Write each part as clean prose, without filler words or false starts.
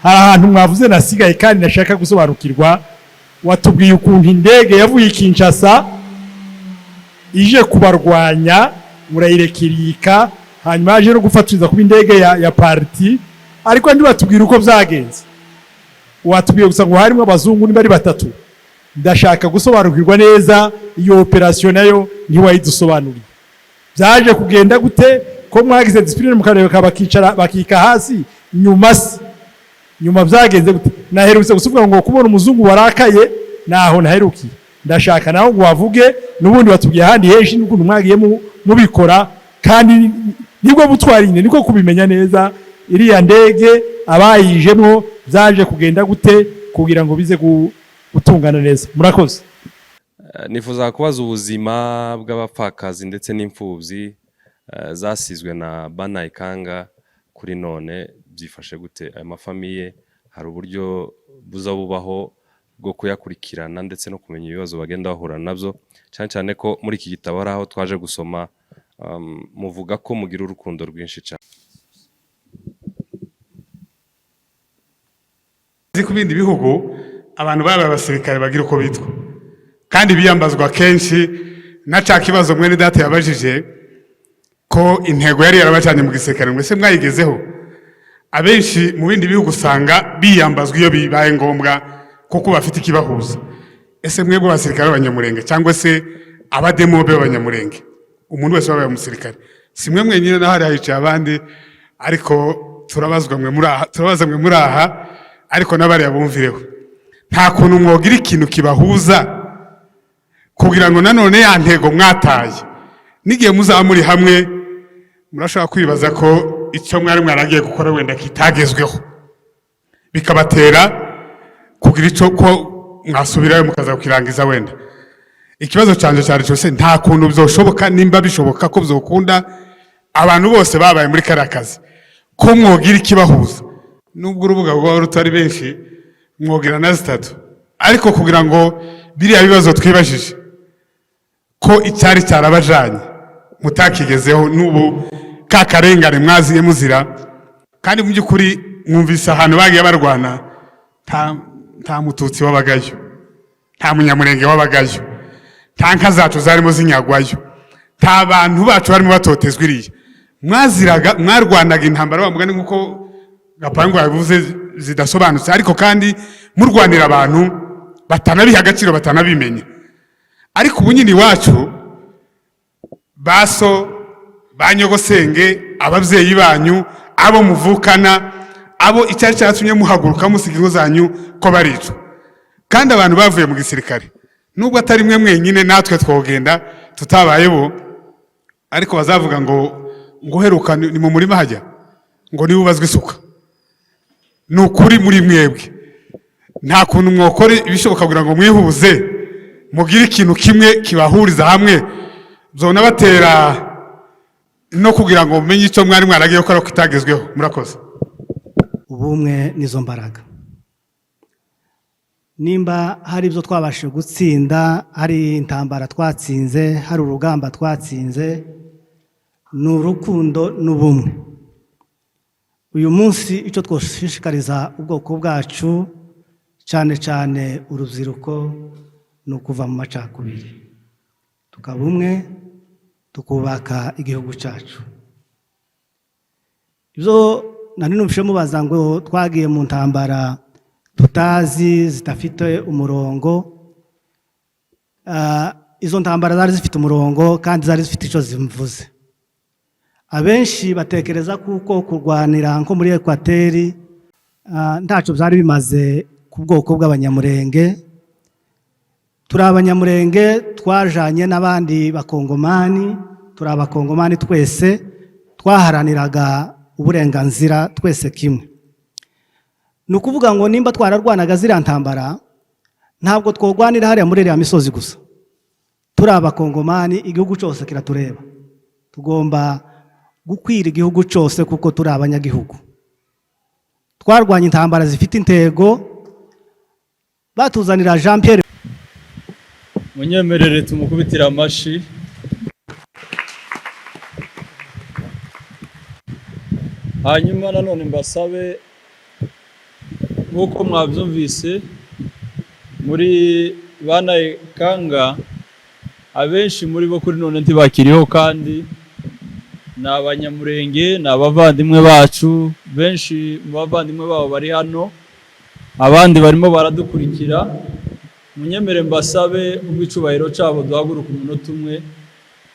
Hari ahantu mwavuze nasigaye kandi nashaka gusobanukirwa. Watubwiye ukuntu indege yavuye i Kinshasa ije kubarwanya, murayirekirika, hanyuma yaje no gufatiriza kuba indege ya parti, ariko ntibatubwira uko byagenze. Watubwiye gusa ngo harimo abazungu niba ari batatu. Ndashaka gusobanukirwa neza iyo operasiyo nayo, ntiwayidusobanuriye. Byaje kugenda gute ko mwagize discipline mukareba bakicara bakika hasi? Nyuma se, nyuma byagenze gute? Naherutse gusubiza ngo kubona umuzungu warakaye, naho naherukiye. Ndashaka naho ngo wavuge n'ubundi watubwiye ahandi henshi n'ukuntu mwagiye mubikora, kandi nibwo butwari nyine niko kubimenya neza. Iriya ndege abayijemwo byaje kugenda gute kugira ngo bize gutungana neza? Murakoze. Nifuza kubaza ubuzima bw'abapfakazi ndetse n'imfubyi zasizwe na Bana Ikanga kuri none byifashe gute? Aya mafamiye hari uburyo buza bubaho bwo kuyakurikirana ndetse no kumenya ibibazo bagenda bahura nabyo, cyane cyane ko muri iki gitabo hari aho twaje gusoma muvuga ko mugira urukundo rwinshi cyane. Ku bindi bihugu abantu babaye abasirikare bagira uko bitwa kandi biyambazwa kenshi na ca kibazo mwene data yabajije ko intego yari yarabajanye mu gisirikare ngo ese mwayigezeho. Abenshi mu bindi bihugu usanga biyambazwa iyo bibaye ngombwa kuko bafite ikibahuza. Ese mwebwe abasirikare b'Abanyamurenge cyangwa se abademobe b'Abanyamurenge, umuntu wese wabaye umusirikare, si mwe mwenyine, naho hari hicaye abandi, ariko turabazwa mwe muri aha, turabaza mwe muri aha, ariko n'abariya bumvireho, nta kuntu mwogira ikintu kibahuza kugira ngo nanone ya ntego mwataye n'igihe muzaba muri hamwe murashobora kwibaza ko icyo mwari mwaragiye gukora wenda kitagezweho, bikabatera kugira icyo ko mwasubirayo mukaza kukirangiza wenda. Ikibazo cyanjye cyari cyose, nta kuntu byoshoboka, nimba bishoboka ko byokunda abantu bose babaye muri kariya kazi ko mwogira ikibahuza, nubwo urubuga rwaba rutari benshi, mwogira na zitatu, ariko kugira ngo biriya bibazo twibajije ko icyari cyarabajanye mutakigezeho n'ubu ka karengane mwaziye muzira. Kandi mu by'ukuri mwumvise ahantu bagiye barwana nta Mututsi wabagayo, nta Munyamurenge wabagayo, nta nka zacu zarimo zinyagwayo, nta bantu bacu barimo batotezwa. Iriya mwaziraga, mwarwanaga intambara wa mugani nk'uko Gapangu yabivuze zidasobanutse, ariko kandi murwanira abantu batanabiha agaciro, batanabimenya. Ariko ubu nyine iwacu baso ba nyogosenge, ababyeyi banyu, abo muvukana, abo icyari cyatumye muhaguruka musiga ingo zanyu ko baricwa, kandi abantu bavuye mu gisirikare, nubwo atari mwe mwenyine, natwe twogenda tutabaye bo, ariko bazavuga ngo uheruka ni mu murima hajya ngo niba ubazwe isuka. Ni ukuri muri mwebwe nta kuntu mwokora ibishoboka kugira ngo mwihuze, mugire ikintu kimwe kibahuriza hamwe, zona batera no kugira ngo mumenye icyo mwari mwaragiye gukora ko kitagezweho? Murakoze. Ubumwe n'izo mbaraga. Nimba hari ibyo twabashije gutsinda, hari intambara twatsinze, hari urugamba twatsinze, ni urukundo n'ubumwe. Uyu munsi icyo twashishikariza ubwoko bwacu, cyane cyane urubyiruko, ni ukuva mu macakubiri, tukaba umwe, tukubaka igihugu cyacu. Ibyo nari numvise mubaza ngo twagiye mu ntambara tutazi, zidafite umurongo. Izo ntambara zari zifite umurongo kandi zari zifite icyo zivuze. Abenshi batekereza kuko kurwanira nko muri Ekwateri ntacyo byari bimaze ku bwoko bw'Abanyamurenge. Turi Abanyamurenge, twajanye n'abandi Bakongomani, turi Abakongomani twese, twaharaniraga uburenganzira twese kimwe. Ni ukuvuga ngo nimba twararwanaga ziriya ntambara, ntabwo twogwanira hariya muri iriya misozi gusa. Turi Abakongomani, igihugu cyose kiratureba, tugomba gukwira igihugu cyose kuko turi abanyagihugu. Twarwanya intambara zifite intego, batuzanira Jean Pierre. Munyemerere tumukubitire amashi. Hanyuma nanone mbasabe Nk'uko mwabyumvise, muri Banayikanga abenshi muri bo kuri none ntibakiriho, kandi ni Abanyamurenge, ni abavandimwe bacu. Benshi mu bavandimwe babo bari hano, abandi barimo baradukurikira. Munyemere mbasabe ubw'icubahiro cyabo duhaguruke umunota umwe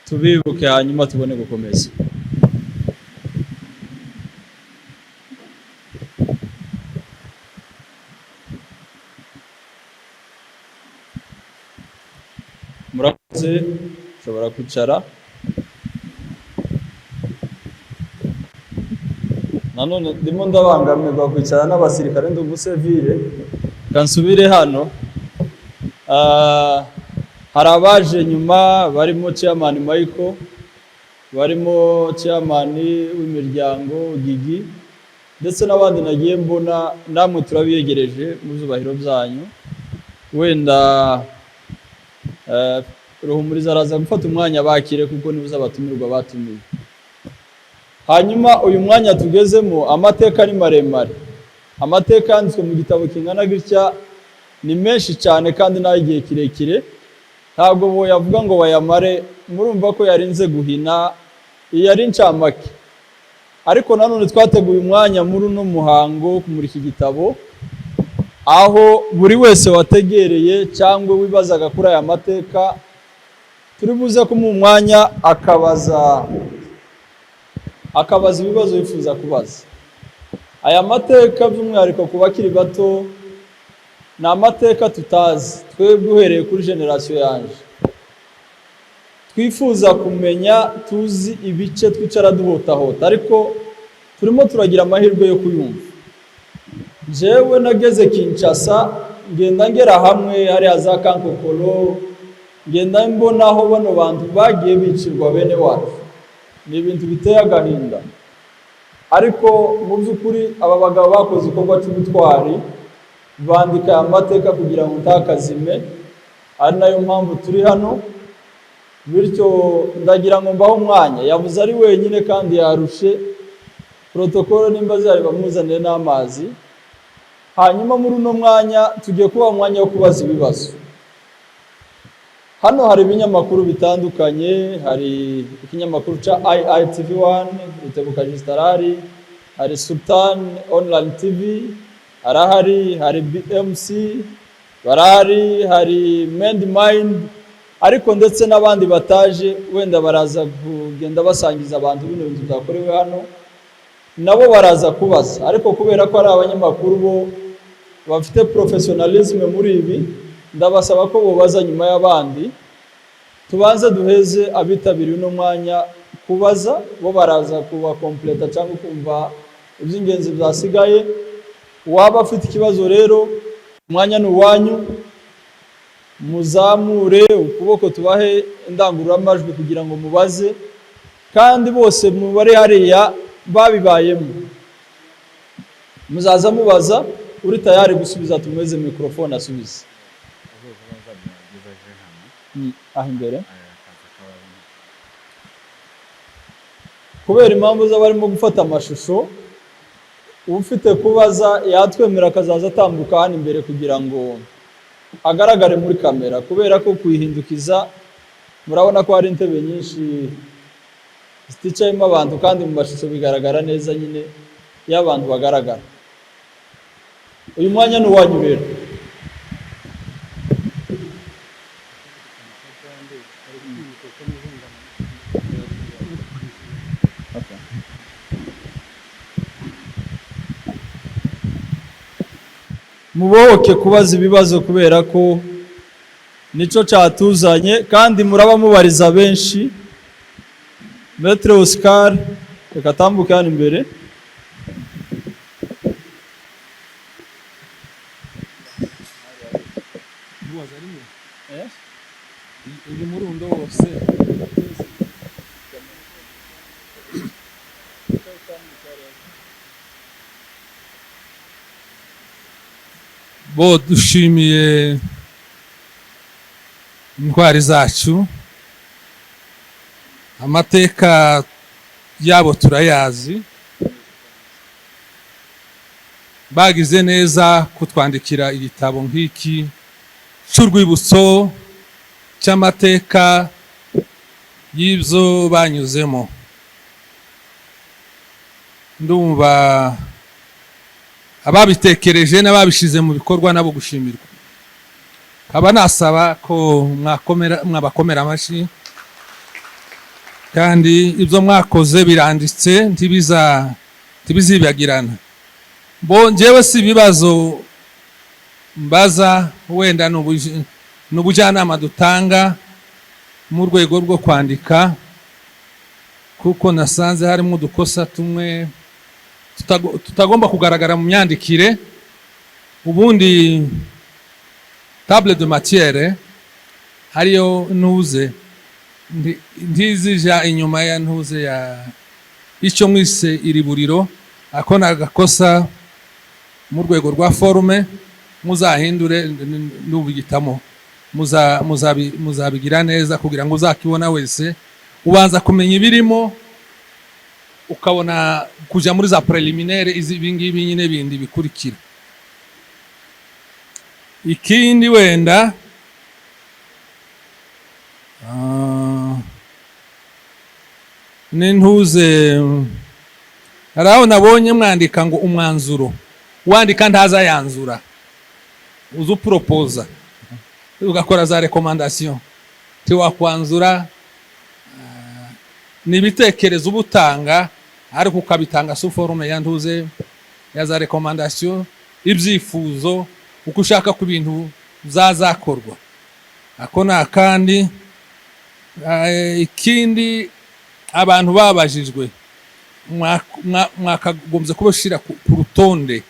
tubibuke, hanyuma tubone gukomeza. Murakoze, ushobora kwicara. Nanone ndimo ndabangamirwa kwicara n'abasirikare, ndi umusivile, kansubire hano. Hari abaje nyuma barimo chairman Michael, barimo chairman w'imiryango Gigi, ndetse n'abandi nagiye mbona. Namwe turabiyegereje mu byubahiro byanyu. Wenda Ruhumuriza araza gufata umwanya bakire, kuko nibuze abatumirwa batumiwe. Hanyuma uyu mwanya tugezemo, amateka ni maremare. Amateka yanditswe mu gitabo kingana gutya ni menshi cyane, kandi n'ay'igihe kirekire ntabwo boyavuga ngo bayamare. Murumva ko yarinze guhina, iyi yari incamake. Ariko nanone twateguye umwanya muri uno muhango wo kumurika igitabo, aho buri wese wategereye cyangwa wibazaga kuri aya mateka turi buze kumuha umwanya akabaza ibibazo yifuza kubaza. Aya mateka, by'umwihariko ku bakiri bato, ni amateka tutazi twebwe uhereye kuri génération yanje, twifuza kumenya. Tuzi ibice twicara duhotahota, ariko turimo turagira amahirwe yo kuyumva. Jewe nageze Kinshasa, ngenda ngera hamwe hariya za Kankokoro, ngenda mbona aho bano bantu bagiye bicirwa bene wacu. Ni ibintu biteye agahinda, ariko mu by'ukuri aba bagabo bakoze igikorwa cy'ubutwari, bandika aya mateka kugira ngo ntakazime, ari nayo mpamvu turi hano. Bityo ndagira ngo mbahe umwanya. Yavuze ari wenyine kandi yarushe. Protocole nimba zihari bamuzanire n'amazi. Hanyuma muri uno mwanya tugiye kuba umwanya wo kubaza ibibazo. Hano hari ibinyamakuru bitandukanye: hari ikinyamakuru cya IITV 1, Rutebuka Jisitarari, hari Sultan Online TV arahari, hari BMC barahari, hari Mend Mind, ariko ndetse n'abandi bataje wenda baraza kugenda basangiza abantu bino bintu byakorewe hano, nabo baraza kubaza. Ariko kubera ko ari abanyamakuru bo bafite professionalisme muri ibi, ndabasaba ko bubaza nyuma y'abandi. Tubanze duheze abitabiriye uno mwanya kubaza, bo baraza kubakompleta cyangwa kumva iby'ingenzi byasigaye. Uwaba afite ikibazo rero, umwanya ni uwanyu. Muzamure ukuboko tubahe indangururamajwi kugira ngo mubaze, kandi bose mubare hariya babibayemo. Muzaza mubaza, uri tayari gusubiza tumweze mikorofone asubize. Aho imbere, kubera impamvu z'abarimo gufata amashusho, ufite kubaza yatwemera akazaza atambuka hano imbere kugira ngo agaragare muri kamera, kubera ko kuyihindukiza murabona ko hari intebe nyinshi ziticayemo abantu, kandi mu mashusho bigaragara neza nyine iyo abantu bagaragara. Uyu mwanya ni uwanyu rero. Mubohoke kubaza ibibazo, kubera ko nicyo cyatuzanye, kandi muraba mubariza benshi. Maître Oscar, reka atambuke hano imbere. Uyu murundo wose. Bo dushimiye intwari zacu. Amateka yabo turayazi. Bagize neza kutwandikira igitabo nk'iki cy'urwibutso cy'amateka y'ibyo banyuzemo. Ndumva ababitekereje n'ababishyize mu bikorwa nabo gushimirwa. Nkaba nasaba ko mwabakomera amashyi, kandi ibyo mwakoze biranditse, ntibizibagirana. Bo njyewe si ibibazo mbaza, wenda ni ubujyanama dutanga mu rwego rwo kwandika, kuko nasanze harimo udukosa tumwe tutagomba kugaragara mu myandikire. Ubundi table de matière hariyo ntuze ntizija inyuma ya ntuze ya icyo mwise iriburiro. Ako ni agakosa mu rwego rwa forme, muzahindure n'ubigitamo muzabigira neza, kugira ngo uzakibona wese ubanza kumenya ibirimo, ukabona kuja muri za préliminaire, izi ibingibi nyine bindi bikurikira. Ikindi wenda nintuze hari aho nabonye mwandika ngo umwanzuro. Wandika ntaza yanzura, uza uporopoza, ugakora za recommandation, tiwakwanzura. Ni ibitekerezo uba utanga, ariko ukabitanga sous forme ya ntuze ya za recommandation, ibyifuzo, uko ushaka ko ibintu zazakorwa. Ako ni akandi. Ikindi, abantu babajijwe mwakagombye kubashyira ku rutonde,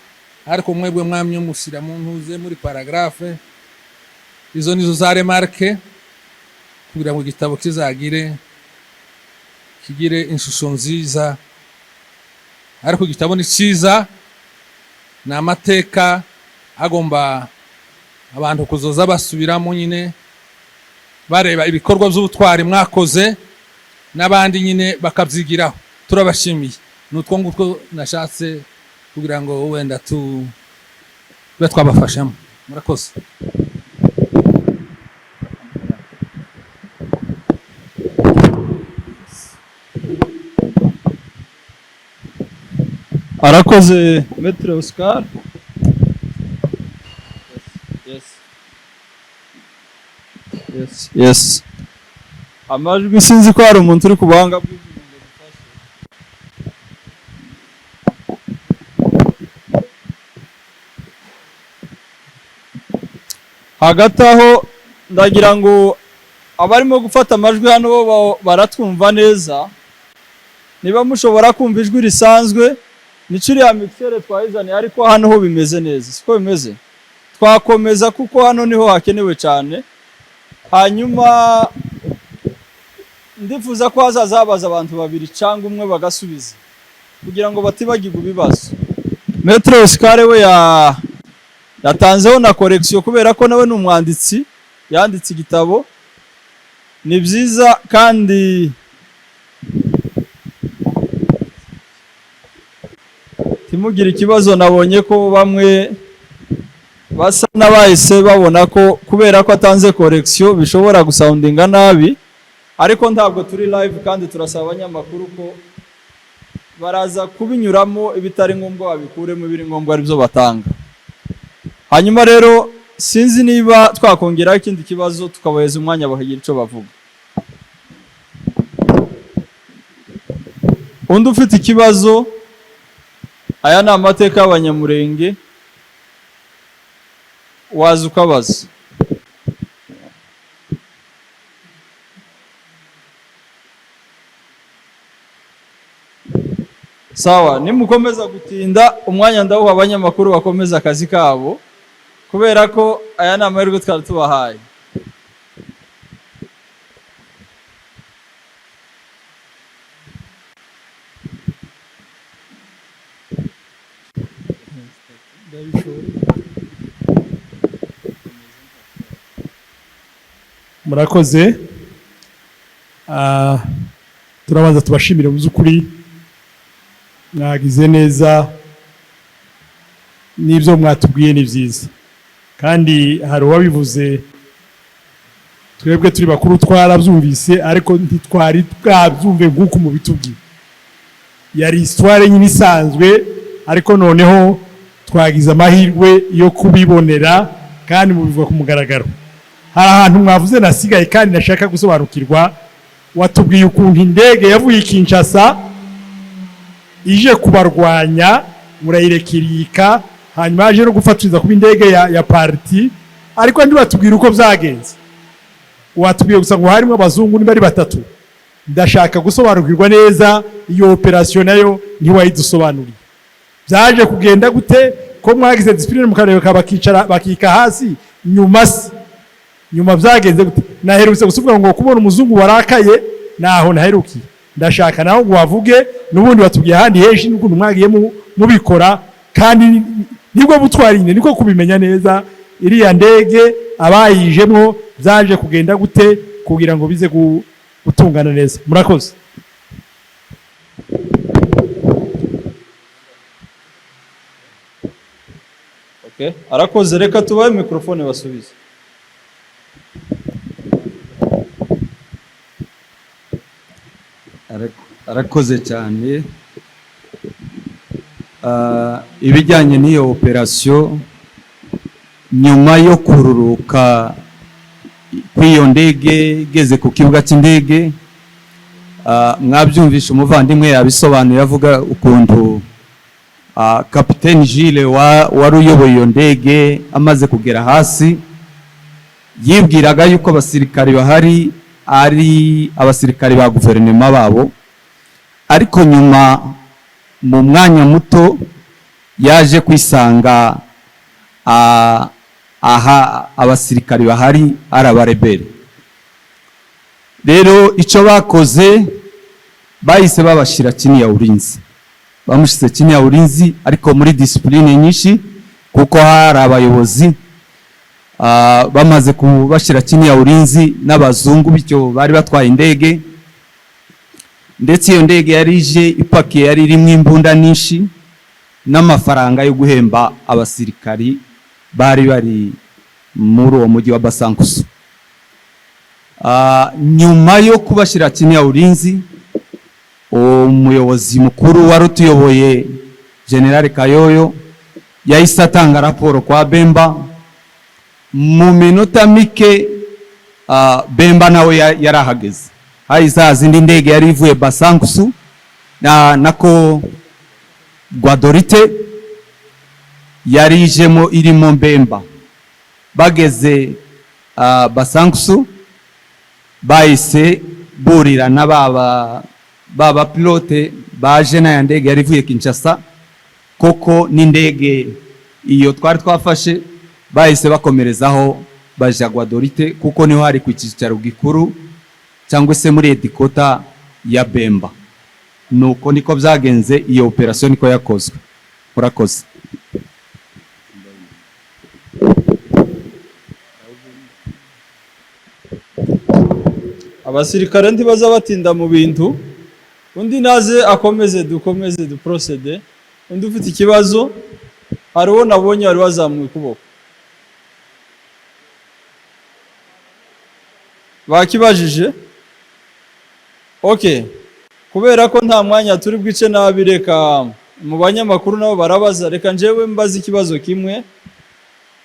ariko mwebwe mwamye mushyira mu ntuze muri paragraphe. Izo nizo za remarque, kugira ngo igitabo kizagire kigire ishusho nziza. Ariko igitabo ni cyiza, ni amateka agomba abantu kuzoza basubiramo nyine, bareba ibikorwa by'ubutwari mwakoze, n'abandi nyine bakabyigiraho. Turabashimiye. Ni utwo ngutwo nashatse kugira ngo wenda tube twabafashamo. Murakoze. Arakoze Maître Oscar. Yes, amajwi sinzi ko hari umuntu uri ku buhanga bw'ibyuma ngo adufashe. Hagati aho, ndagira ngo abarimo gufata amajwi hano bo baratwumva neza. Niba mushobora kumva ijwi risanzwe, nicyo iriya mixeur twayizaniye, ariko hano ho bimeze neza, siko bimeze? Twakomeza, kuko hano niho hakenewe cyane. Hanyuma ndifuza ko hazaza habaza abantu babiri cyangwa umwe bagasubiza, kugira ngo batibagirwe ibibazo. Maître Oscar we yatanzeho na correction, kubera ko nawe ni umwanditsi, yanditse igitabo. Ni byiza, kandi timugire ikibazo. Nabonye ko bamwe basa n'abahise babona ko kubera ko atanze correction bishobora gusoundinga nabi, ariko ntabwo turi live, kandi turasaba abanyamakuru ko baraza kubinyuramo, ibitari ngombwa babikuremo, ibiri ngombwa aribyo batanga. Hanyuma rero sinzi niba twakongeraho ikindi kibazo, tukabahereza umwanya bakagira icyo bavuga. Undi ufite ikibazo? Aya ni amateka y'Abanyamurenge, waza ukabaza. Sawa, nimukomeza gutinda umwanya ndawuha abanyamakuru bakomeza akazi kabo, kubera ko aya ni amahirwe twari tubahaye. Murakoze. Turabanza tubashimire. Mu by'ukuri mwagize neza. N'ibyo mwatubwiye ni byiza, kandi hari uwabivuze, twebwe turi bakuru twarabyumvise, ariko ntitwari bwabyumve nk'uko mubitubwiye. Yari histoire nyine isanzwe, ariko noneho twagize amahirwe yo kubibonera kandi mubivuga ku mugaragaro. Hari ahantu mwavuze nasigaye kandi nashaka gusobanukirwa. Watubwiye ukuntu indege yavuye i Kinshasa ije kubarwanya, murayirekirika, hanyuma yaje no gufatiriza kuba indege ya parti, ariko ntibatubwira uko byagenze. Watubwiye gusa ngo harimo abazungu niba ari batatu. Ndashaka gusobanukirwa neza iyo operasiyo nayo, ntiwayidusobanuriye. Byaje kugenda gute ko mwagize discipline mukareba bakicara bakika hasi? Nyuma se, nyuma byagenze gute? Naherutse gusubiza ngo kubona umuzungu warakaye, naho naherukiye. Ndashaka naho ngo wavuge n'ubundi watubwiye ahandi henshi n'ukuntu mwagiye mubikora, kandi nibwo butwari nyine niko kubimenya neza. Iriya ndege, abayijemwo, byaje kugenda gute kugira ngo bize gutungana neza? Murakoze. Okay. Arakoze, reka tubahe mikrofone basubize. Arakoze cyane. Ibijyanye n'iyo operasiyo, nyuma yo kururuka kw'iyo ndege igeze ku kibuga cy'indege, mwabyumvishe, umuvandimwe yabisobanuye, avuga ukuntu Kapiteni Gilles wari uyoboye iyo ndege amaze kugera hasi yibwiraga yuko abasirikari bahari ari abasirikari ba guverinoma babo, ariko nyuma mu mwanya muto yaje kwisanga aha abasirikari bahari ari abarebere. Rero icyo bakoze, bahise babashyira chini ya ulinzi, bamushyize chini ya ulinzi, ariko muri discipline nyinshi kuko hari abayobozi. Bamaze kubashyira chini ya ulinzi n'abazungu, bityo bari batwaye indege, ndetse iyo ndege yari ije ipakiye, yari irimo imbunda nyinshi n'amafaranga yo guhemba abasirikari bari bari muri uwo mujyi wa Basankusu. Nyuma yo kubashyira chini ya ulinzi, umuyobozi mukuru wari utuyoboye, General Kayoyo, yahise atanga raporo kwa Bemba. Mu minota mike Bemba nawe yarahageze. Hahise haza indi ndege yari ivuye Basankusu na nako Gbadolite, yari ijemo irimo Bemba. Bageze Basankusu bahise burirana baba pilote baje n'aya ndege yari ivuye Kinshasa, koko n'indege iyo twari twafashe, bahise bakomerezaho baja Gbadolite kuko niho hari ku cyicaro gikuru cyangwa se muri headquarter ya Bemba. Nuko niko byagenze, iyo operation niko yakozwe. Murakoze. Abasirikare ntibaza batinda mu bintu. Undi naze akomeze, dukomeze duprocede. Undi ufite ikibazo? Hari uwo nabonye wari wazamuye ukuboko, bakibajije. Okay, kubera ko nta mwanya turi bwice nabi, reka mu banyamakuru nabo barabaza. Reka njyewe mbaze ikibazo kimwe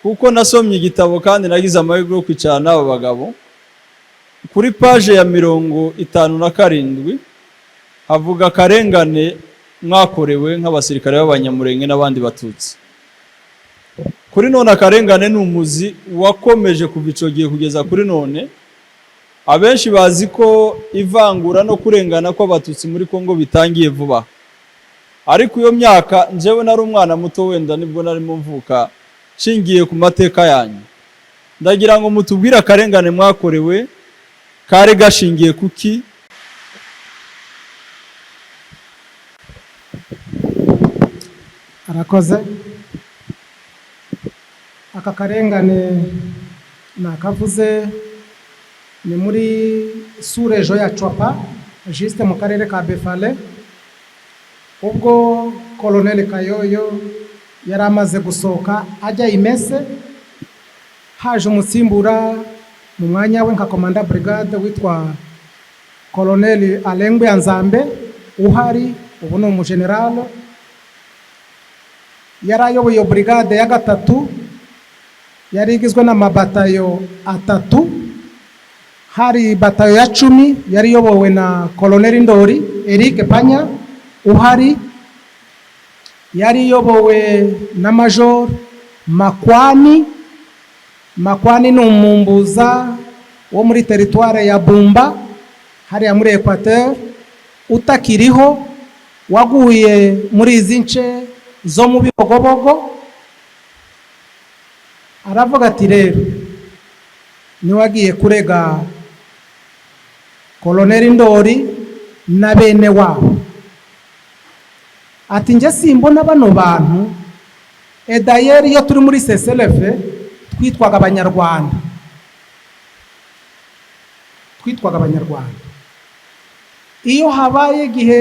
kuko nasomye igitabo kandi nagize amahirwe yo kwicara n'aba bagabo. Kuri page ya 57 havuga akarengane mwakorewe nk'abasirikare b'Abanyamurenge n'abandi Batutsi. Kuri none akarengane ni umuzi wakomeje kuva ico gihe kugeza kuri none. Abenshi bazi ko ivangura no kurengana kw'Abatutsi muri Kongo bitangiye vuba, ariko iyo myaka njyewe nari umwana muto, wenda nibwo narimo mvuka. Nshingiye ku mateka yanyu, ndagira ngo mutubwire akarengane mwakorewe kari gashingiye kuki? Arakoze. Aka karengane nakavuze, ni muri sous-région ya Tshuapa, juste mu karere ka Befale, ubwo Colonel Kayoyo Yari amaze gusohoka ajya imese, haje umusimbura mu mwanya we nka commandant brigade witwa Colonel Alengwe Nzambe uhari ubu ni umugenerale. Yari ayoboye iyo brigade ya gatatu, yari igizwe n'amabatayo atatu. Hari batayo ya 10 yari iyobowe na Colonel Ndori Eric Panya uhari, yari iyobowe na Major Makwani. Makwani ni umumbuza wo muri territoire ya Bumba hariya muri Equateur, utakiriho, waguye muri izi nce zo mu Bibogobogo. Aravuga ati rero niwe agiye kurega Colonel Ndori na bene wabo, ati njye simbona bano bantu. Edayeri iyo turi muri cessez-le-feu twitwaga Abanyarwanda, twitwaga Abanyarwanda. Iyo habaye igihe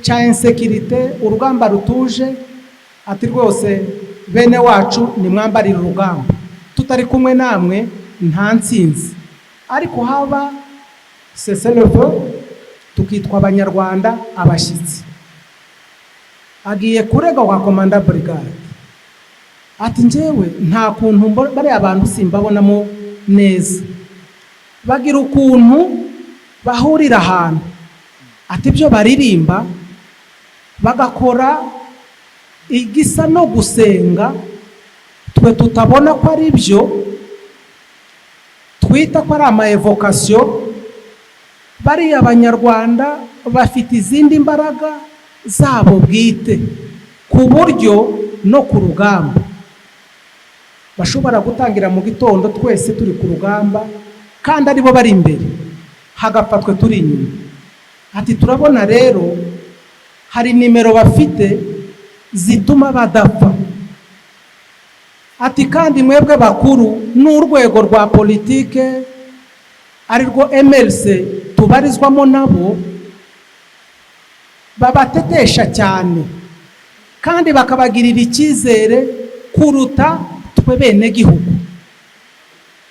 cya insécurité, urugamba rutuje, ati rwose bene wacu nimwambarire urugamba, tutari kumwe namwe nta ntsinzi. Ariko haba cessez-le-feu tukitwa Abanyarwanda abashyitsi. Agiye kurega wa commandant brigade, ati njyewe nta kuntu bariya bantu simbabonamo neza, bagira ukuntu bahurira ahantu, ati ibyo baririmba bagakora igisa no gusenga, twe tutabona ko ari byo, twita ko ari ama évocation. Bariya Banyarwanda bafite izindi mbaraga zabo bwite, ku buryo no ku rugamba bashobora gutangira mu gitondo twese turi ku rugamba kandi aribo bari imbere, hagapfa twe turi inyuma. Ati turabona rero hari nimero bafite zituma badapfa. Ati kandi mwebwe bakuru n'urwego rwa politike arirwo MLC tubarizwamo, nabo babatetesha cyane kandi bakabagirira icyizere kuruta twe bene gihugu.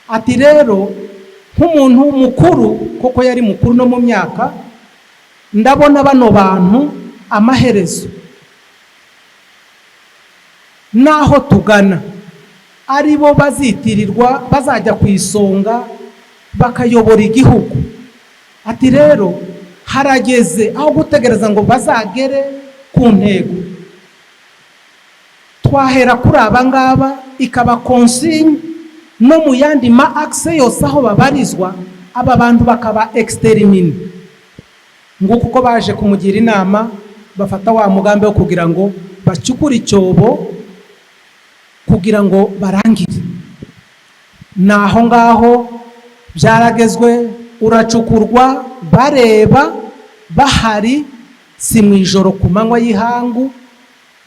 Ati rero nk'umuntu mukuru, kuko yari mukuru no mu myaka, ndabona bano bantu amaherezo n'aho tugana ari bo bazitirirwa, bazajya ku isonga bakayobora igihugu. Ati rero harageze aho gutegereza ngo bazagere ku ntego, twahera kuri aba ngaba, ikaba consigne no mu yandi ma axe yose aho babarizwa, aba bantu bakaba exterminés. Nguko uko baje kumugira inama, bafata wa mugambi wo kugira ngo bacukure icyobo kugira ngo barangire. Ni aho ngaho byaragezwe, uracukurwa bareba bahari, si mu ijoro, ku manywa y'ihangu.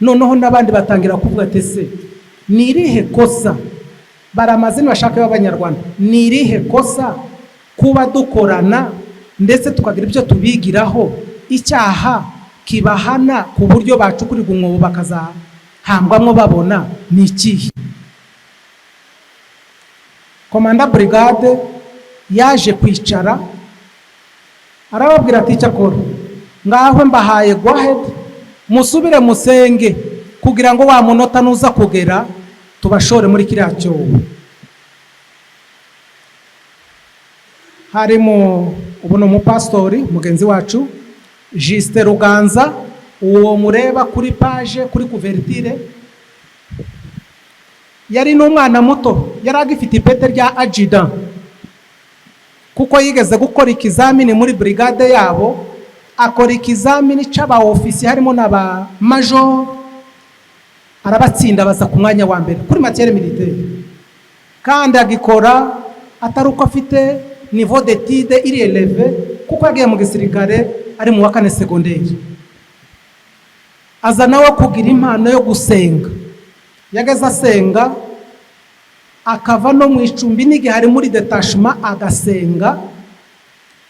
Noneho n'abandi batangira kuvuga ati ese ni irihe kosa, bari amazina bashaka y'Abanyarwanda, ni irihe kosa kuba dukorana ndetse tukagira ibyo tubigiraho, icyaha kibahana ku buryo bacukurirwa umwobo bakazahambwamo babona ni ikihe? Commandant brigade yaje kwicara arababwira ati icyakora ngaho mbahaye go ahead, musubire musenge kugira ngo wa munota nuza kugera tubashore muri kiriya cyobo. Harimo ubu ni umupasitori mugenzi wacu Justin Ruganza, uwo mureba kuri page kuri couverture. Yari n'umwana muto, yari agifite ipete rya adjudant, kuko yigeze gukora ikizamini muri brigade yabo, akora ikizamini c'aba officier harimo n'aba major, arabatsinda, baza ku mwanya wa mbere kuri matière militaire, kandi agikora atari uko afite niveau d'étude iri élevé, kuko yagiye mu gisirikare ari mu wa kane secondaire. Aza nawe kugira impano yo gusenga, yageze asenga akava no mu icumbi n'igihe ari muri détachement agasenga.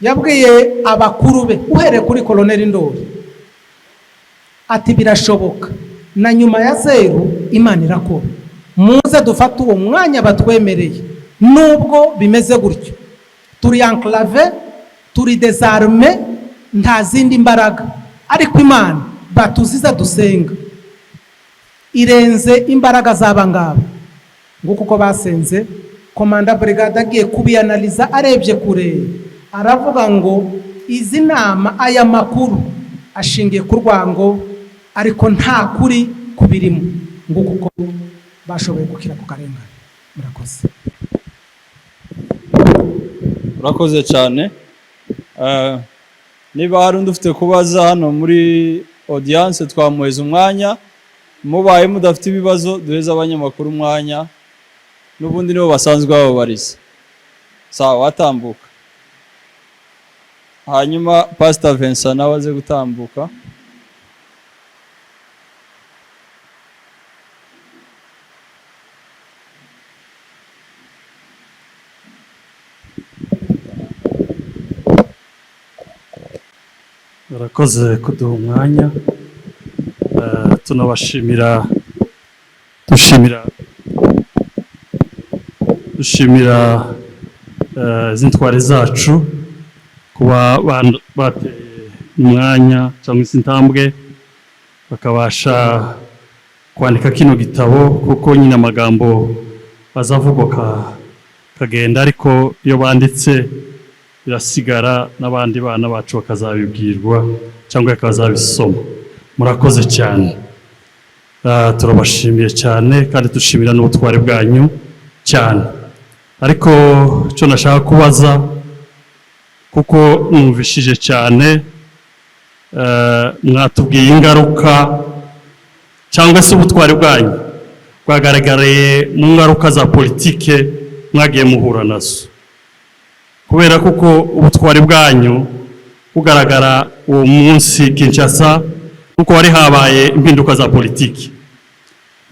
Yabwiye abakuru be uhereye kuri Colonel Ndori, ati birashoboka. Na nyuma ya zeru Imana irakora. Muze dufate uwo mwanya batwemereye, nubwo bimeze gutyo, turi enclavé, turi désarmé, nta zindi mbaraga, ariko Imana batuziza dusenga irenze imbaraga z'aba ngaba. Nguko uko basenze. Commandant brigade agiye kubianaliza, arebye kure, aravuga ngo izi nama, aya makuru ashingiye ku rwango, ariko nta kuri kubirimo. Nguko uko bashoboye gukira ku karengane. Murakoze. Urakoze cyane. Niba hari undi ufite kubaza hano muri audience, twamuheza umwanya. Mubaye mudafite ibibazo, duheze abanyamakuru umwanya, n'ubundi nibo basanzwe bababariza. Sawa, watambuka, hanyuma Pastor Vincent nawe aze gutambuka. Barakoze kuduha umwanya. Tunabashimira, dushimira izi ntwari zacu kuba bateye umwanya cyangwa se intambwe bakabasha kwandika kino gitabo, kuko nyine amagambo azavugwa kagenda, ariko iyo banditse birasigara n'abandi bana bacu bakazabibwirwa cyangwa bakazabisoma. Murakoze cyane. Turabashimiye cyane kandi dushimira n'ubutwari bwanyu cyane. Ariko icyo nashaka kubaza, kuko mwumvishije cyane, mwatubwiye ingaruka cyangwa se ubutwari bwanyu bwagaragariye mu ngaruka za politike mwagiye muhura nazo, kubera kuko ubutwari bwanyu bugaragara uwo munsi Kinshasa, kuko wari habaye impinduka za politiki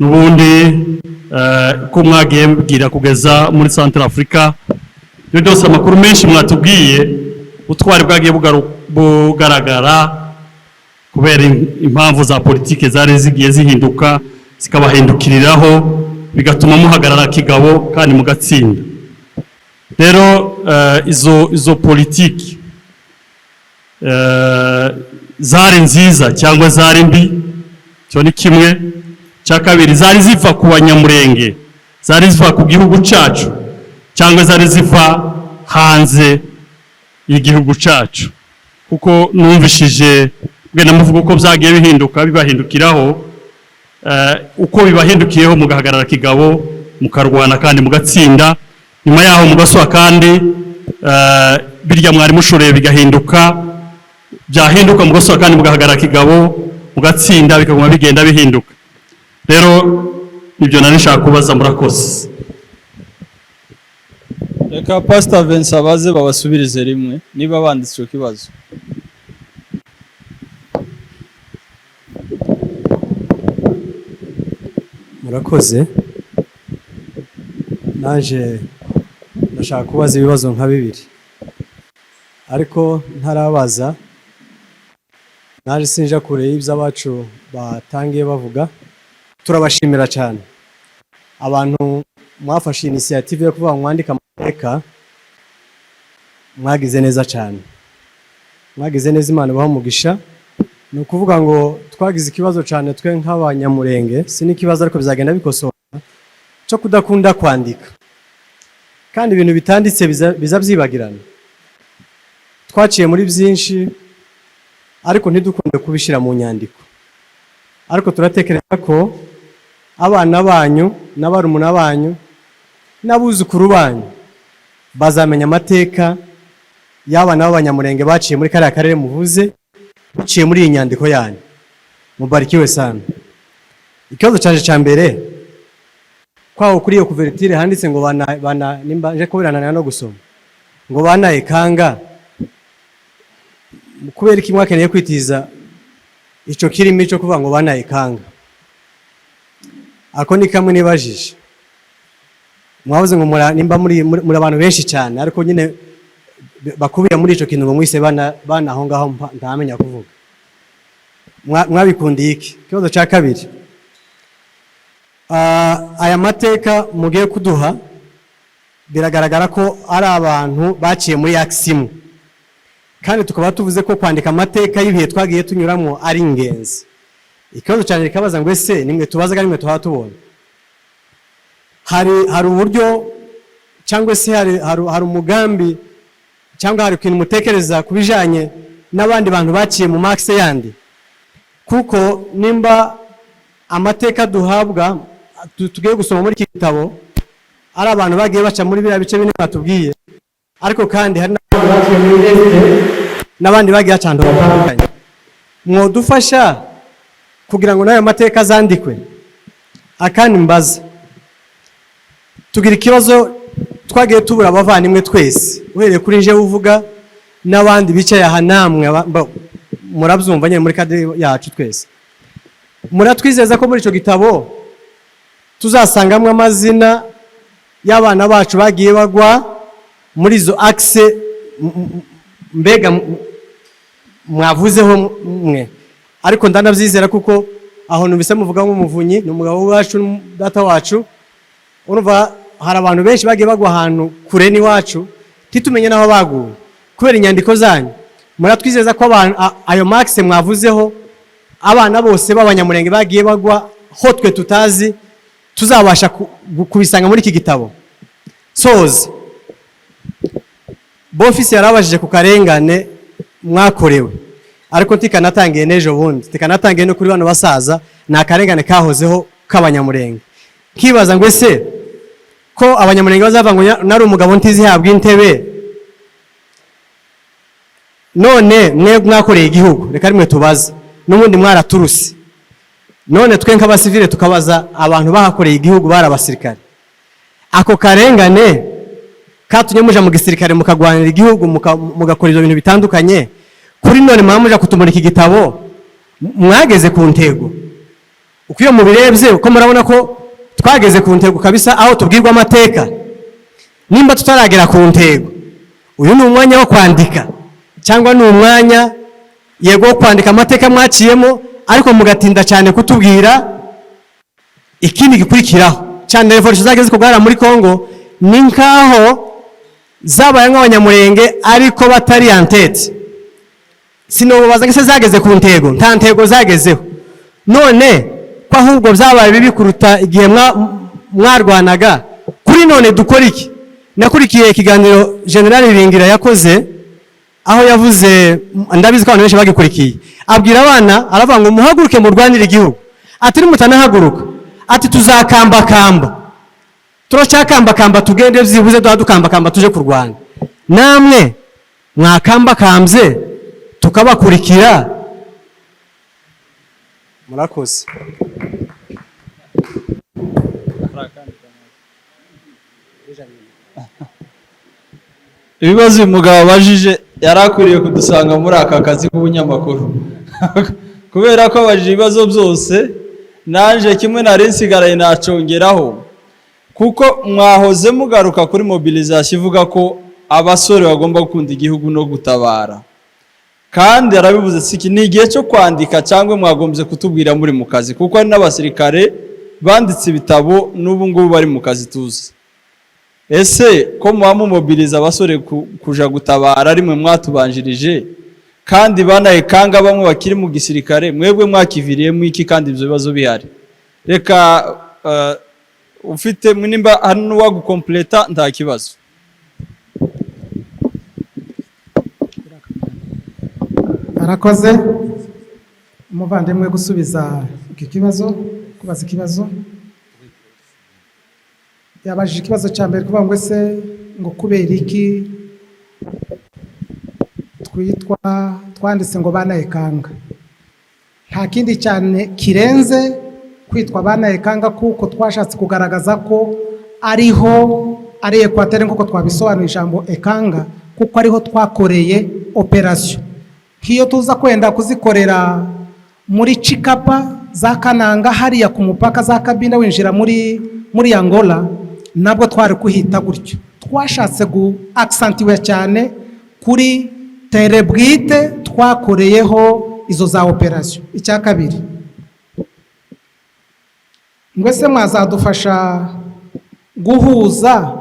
n'ubundi, ko mwagiye mubwira kugeza muri Central Africa. Ibyo byose, amakuru menshi mwatubwiye, ubutwari bwagiye bugaragara kubera impamvu za politiki zari zigiye zihinduka, zikabahindukiriraho, bigatuma muhagarara kigabo kandi mugatsinda. Rero izo politiki zari nziza cyangwa zari mbi? Icyo ni kimwe. Cya kabiri, zari ziva ku Banyamurenge, zari ziva ku gihugu cyacu, cyangwa zari ziva hanze y'igihugu cyacu? Kuko numvishije bwenda muvuga uko byagiye bihinduka, bibahindukiraho, uko bibahindukiyeho mugahagarara kigabo, mukarwana kandi mugatsinda. Nyuma yaho mugaswa kandi, birya mwari mushoreye bigahinduka, byahinduka mugaswa kandi mugahagarara kigabo mugatsinda, bikaguma bigenda bihinduka. Rero ibyo nari nshaka kubaza. Murakoze. Reka Pastor Vincent baze babasubirize rimwe niba banditse icyo kibazo. Murakoze. Naje ndashaka kubaza ibibazo nka bibiri, ariko ntarabaza, naje sinja kure y'ibyo abacu batangiye bavuga. Turabashimira cyane abantu mwafashe initiative yo kuvuga ngo mwandike amateka. Mwagize neza cyane, mwagize neza, Imana ibahe umugisha. Ni ukuvuga ngo twagize ikibazo cyane twe nk'Abanyamurenge, si n'ikibazo ariko bizagenda bikosoka, cyo kudakunda kwandika, kandi ibintu bitanditse biza byibagirana. Twaciye muri byinshi ariko ntidukunde kubishyira mu nyandiko, ariko turatekereza ko abana banyu n'abarumuna banyu n'abuzukuru banyu bazamenya amateka y'abana b'Abanyamurenge baciye muri kariya karere muvuze, biciye muri iyi nyandiko yanyu. Mubarikiwe sana. Ikibazo cyaje cya mbere, kwaho kuri iyo couverture handitse ngo bana bana, nimba nje kubiranana no gusoma, ngo banaye kanga, kubera iki mwakeneye kwitiza ico kirimi cyo kuvuga ngo banaye kanga? Ako ni kamwe nibajije. Mwavuze ngo nimba muri abantu benshi cyane, ariko nyine bakubiye muri ico kintu ngo mwise bana bana aho ngaho, ntamenya kuvuga. Mwabikundiye iki? Ikibazo cya kabiri. Aya mateka mugiye kuduha, biragaragara ko ari abantu baciye muri axe imwe, kandi tukaba tuvuze ko kwandika amateka y'ibihe twagiye tunyuramo ari ingenzi. Ikibazo cyane rikabaza ngo: ese nimwe tubazaga, nimwe tuhaba tubona hari uburyo, cyangwa se hari umugambi, cyangwa hari ikintu mutekereza ku bijanye n'abandi bantu baciye mu ma axe yandi? Kuko nimba amateka duhabwa, tugiye gusoma muri iki gitabo, ari abantu bagiye baca muri biriya bice bine batubwiye, ariko kandi hari n'abandi baciye muri Est, n'abandi bagiye baca ahantu hatandukanye, mwodufasha kugira ngo n'ayo mateka azandikwe? Akandi mbaza, tugira ikibazo, twagiye tubura abavandimwe twese, uhereye kuri nje uvuga n'abandi bicaye aha, namwe murabyumva nyine muri cadre yacu twese. Muratwizeza ko muri icyo gitabo tuzasangamo amazina y'abana bacu bagiye bagwa muri izo axe mbega mwavuzeho mwe? Ariko ndanabyizera, kuko aho numvise muvuga nk'umuvunyi, ni umugabo wacu, data wacu. Urumva hari abantu benshi bagiye bagwa ahantu kure n'iwacu, ntitumenye n'aho baguye kubera inyandiko zanyu. Muratwizeza ko ayo ma axe mwavuzeho, abana bose b'Abanyamurenge bagiye bagwa ho twe tutazi, tuzabasha kubisanga muri iki gitabo? Soza, bofisi yarabajije ku karengane mwakorewe, ariko tikanatangiye n'ejo bundi, tikanatangiye no kuri bano basaza, ni akarengane kahozeho k'Abanyamurenge. Nkibaza ngo: ese ko Abanyamurenge bazava ngo nari umugabo ntizihabwa intebe, none mwe mwakoreye igihugu, reka rimwe tubaze, n'ubundi mwaraturuse, none twe nk'abasivile tukabaza abantu bahakoreye igihugu bari abasirikare, ako karengane katumye muja mu gisirikare, mukagwanira igihugu, mugakora ibyo bintu bitandukanye, kuri none mwaba muja kutumurika igitabo, mwageze ku ntego? Uko iyo mubirebye, uko murabona ko twageze ku ntego kabisa, aho tubwirwa amateka? Nimba tutaragera ku ntego, uyu ni umwanya wo kwandika, cyangwa ni umwanya yego wo kwandika amateka mwaciyemo, ariko mugatinda cyane kutubwira ikindi gikurikiraho cyane? Révolution zagiye zikorwa muri Congo ni nkaho zabaye nk'Abanyamurenge, ariko batari en tête. Sinobaza ngo ese zageze ku ntego? Nta ntego zagezeho. None ko ahubwo byabaye bibi kuruta igihe mwarwanaga, kuri none dukora iki? Nakurikiye ikiganiro General Ringira yakoze, aho yavuze, ndabizi ko abantu benshi bagikurikiye, abwira abana, aravuga ngo: "Muhaguruke murwanire igihugu." Ati: "Nimutanahaguruka," ati, "tuzakambakamba, turacyakambakamba, tugende byibuze duha dukambakamba tuje kurwana." Namwe mwakambakambye tukabakurikira. Murakoze. Ibibazo uyu mugabo abajije, yari akwiriye kudusanga muri aka kazi k'ubunyamakuru, kubera ko abajije ibibazo byose. Naje kimwe nari nsigaraye nacongeraho, kuko mwahoze mugaruka kuri mobilisation ivuga ko abasore bagomba gukunda igihugu no gutabara, kandi arabivuze. Siki ni igihe cyo kwandika, cyangwa mwagombye kutubwira muri mu kazi, kuko hari n'abasirikare banditse ibitabo n'ubu ngubu bari mu kazi tuzi. Ese ko muba mumobiliza abasore kuja gutabara, rimwe mwatubanjirije, kandi banayikanga bamwe bakiri mu gisirikare, mwebwe mwakiviriyemo iki kandi ibyo bibazo bihari? Reka ufite nimba hari n'uwagukompleta, nta kibazo. Arakoze umuvandimwe gusubiza iki kibazo, kubaza ikibazo. Yabajije ikibazo cya mbere kuvuga ngo: ese ngo kubera iki twitwa, twanditse ngo banayekanga? Nta kindi cyane kirenze kwitwa banayekanga, kuko twashatse kugaragaza ko ariho ari Ekwateri, nk'uko twabisobanuye ijambo ekanga, kuko ariho twakoreye opération. Nk'iyo tuza kwenda kuzikorera muri Cikapa za Kananga, hariya ku mupaka za Kabinda winjira muri Angola, nabwo twari kuhita gutyo. Twashatse gu accentuer cyane kuri terrain bwite twakoreyeho izo za opération. Icya kabiri ni Ngo ese mwazadufasha guhuza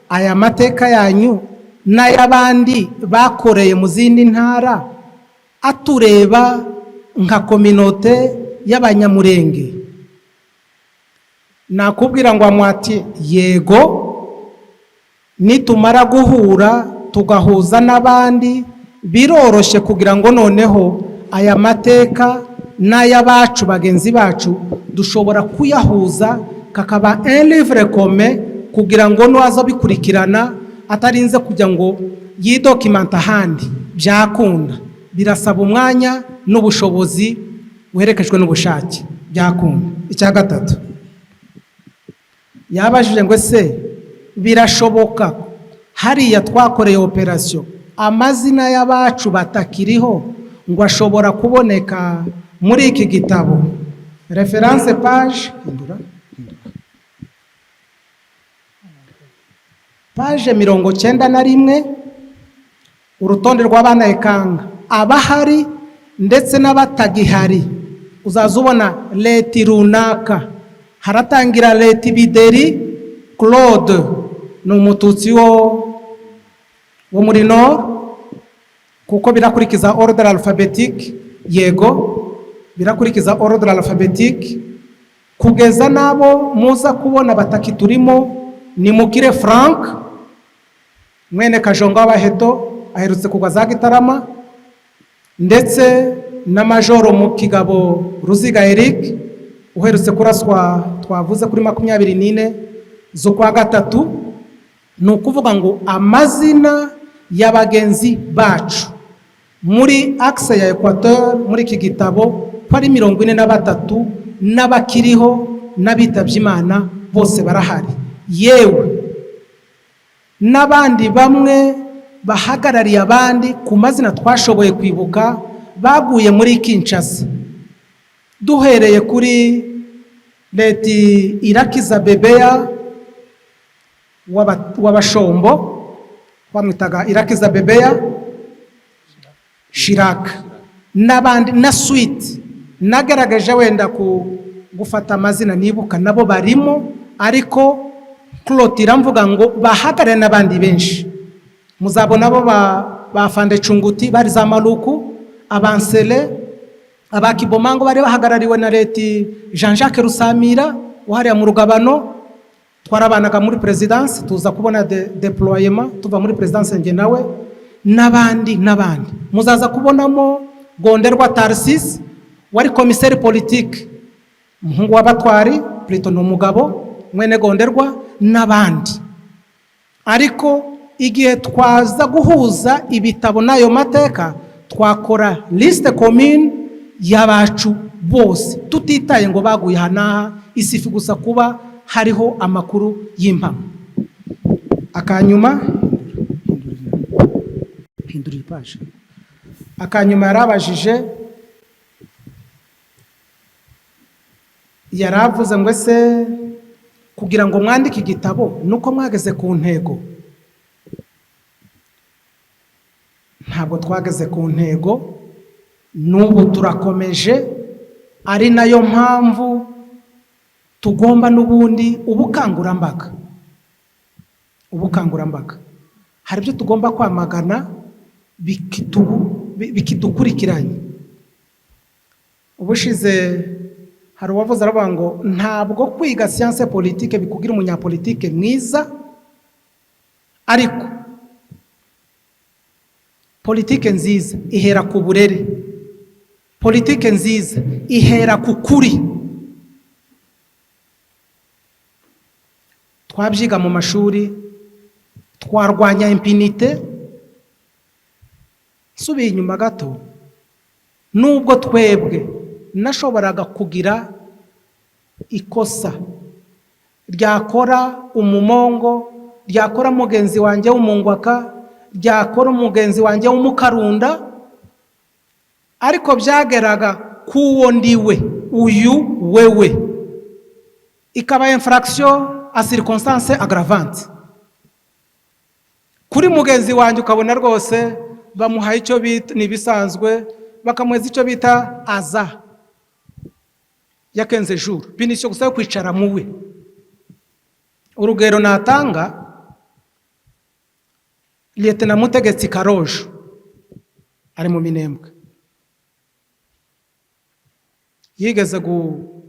aya mateka yanyu n'ay'abandi bakoreye mu zindi ntara atureba nka communauté y'Abanyamurenge? Nakubwira ngo amwati yego, nitumara guhura tugahuza n'abandi, biroroshye kugira ngo noneho aya mateka n'ay'abacu bagenzi bacu dushobora kuyahuza, kakaba un livre commun, kugira ngo n'uwaza bikurikirana atarinze kujya ngo yidocumenta ahandi. Byakunda, birasaba umwanya n'ubushobozi buherekejwe n'ubushake, byakunda. Icya gatatu yabajije ngo: ese birashoboka hariya twakoreye opération, amazina y'abacu batakiriho ngo ashobora kuboneka muri iki gitabo? Référence page, hindura, hindura. Page 91, urutonde rw'abana ekanga abahari ndetse n'abatagihari. Uzaza ubona leti runaka, haratangira leti Bideri Claude, ni Umututsi wo muri Nord, kuko birakurikiza ordre alphabétique. Yego, birakurikiza ordre alphabétique kugeza n'abo muza kubona batakiturimo. Ni Mukire Frank mwene Kajonga w'Abaheto, aherutse kugwa za Gitarama, ndetse na Majoro mu Kigabo Ruziga Eric uherutse kuraswa, twavuze kuri 24 z'ukwa gatatu. Ni ukuvuga ngo amazina ya bagenzi bacu muri axe ya Equateur muri iki gitabo ko ari 43, n'abakiriho n'abitabye Imana bose barahari, yewe n'abandi bamwe bahagarariye abandi ku mazina twashoboye kwibuka baguye muri Kinshasa, duhereye kuri leti Irakiza Bebeya w'Abashombo, bamwitaga Irakiza Bebeya Shiraka, n'abandi na suite nagaragaje wenda ku gufata amazina nibuka, nabo barimo. Ariko clôture mvuga ngo bahagarare n'abandi benshi muzabona bo ba Fande Cunguti bari za Maluku, abansele, abakibomango bari bahagarariwe na leti Jean Jacques Rusamira wahariya mu rugabano. Twarabanaga muri présidence, tuza kubona déploiement tuva muri présidence njye nawe, n'abandi n'abandi. Muzaza kubonamo Gonderwa Tarsis wari commissaire politique, umuhungu w'Abatwari, plutôt ni umugabo mwene Gonderwa, n'abandi. Ariko igihe twaza guhuza ibitabo n'ayo mateka, twakora liste commune y'abacu bose, tutitaye ngo baguye aha n'aha, isifi gusa kuba hariho amakuru y'impamo. Akanyuma, hindura iyi page. Akanyuma yarabajije, yaravuze ngo: ese kugira ngo mwandike igitabo nuko mwageze ku ntego? Ntabwo twageze ku ntego, n'ubu turakomeje, ari nayo mpamvu tugomba n'ubundi ubukangurambaga. Ubukangurambaga, hari ibyo tugomba kwamagana bikidukurikiranye. Ubushize hari uwavuze, aravuga ngo ntabwo kwiga science politique bikugira umunyapolitike mwiza, ariko politike nziza ihera ku burere, politike nziza ihera ku kuri. Twabyiga mu mashuri, twarwanya impunité. Nsubiye inyuma gato, nubwo twebwe nashoboraga kugira ikosa ryakora umumongo, ryakora mugenzi wanjye w'umungwaka, ryakora umugenzi wanjye w'umukarunda, ariko byageraga k'uwo ndiwe uyu wewe ikaba infraction à circonstance aggravante kuri mugenzi wanjye, ukabona rwose bamuhaye icyo bita ni ibisanzwe, bakamuha icyo bita aza. Ya 15 jours, punition gusa yo kwicara muwe. Urugero natanga, Lieutenant Mutegetsi Karojo ari mu Minembwe, yigeze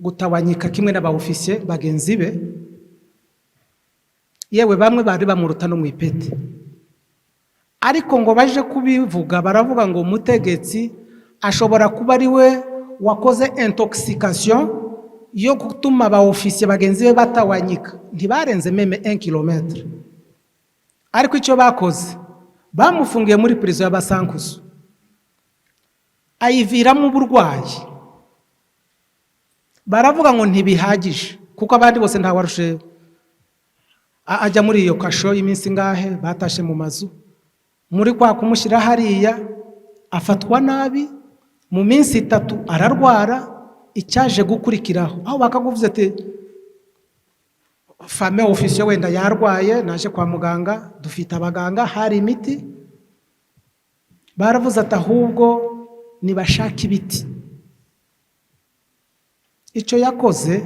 gutawanyika kimwe n'aba officier bagenzi be, yewe bamwe bari bamuruta no mu ipeti, ariko ngo baje kubivuga, baravuga ngo Mutegetsi ashobora kuba ari we wakoze intoxication yo gutuma aba officier bagenzi be batawanyika, ntibarenze même 1 kilomètre. Ariko icyo bakoze, bamufungiye muri prison y'Abasankusu, ayiviramo uburwayi. Baravuga ngo ntibihagije, kuko abandi bose ntawarushe ajya muri iyo kasho y'iminsi ngahe, batashe mu mazu. Muri kwa kumushyira hariya, afatwa nabi, mu minsi 3 ararwara. Icyaje gukurikiraho, aho bakaguvuze ati fame officier wenda yarwaye, naje kwa muganga, dufite abaganga, hari imiti, baravuze ati ahubwo nibashaka ibiti. Icyo yakoze,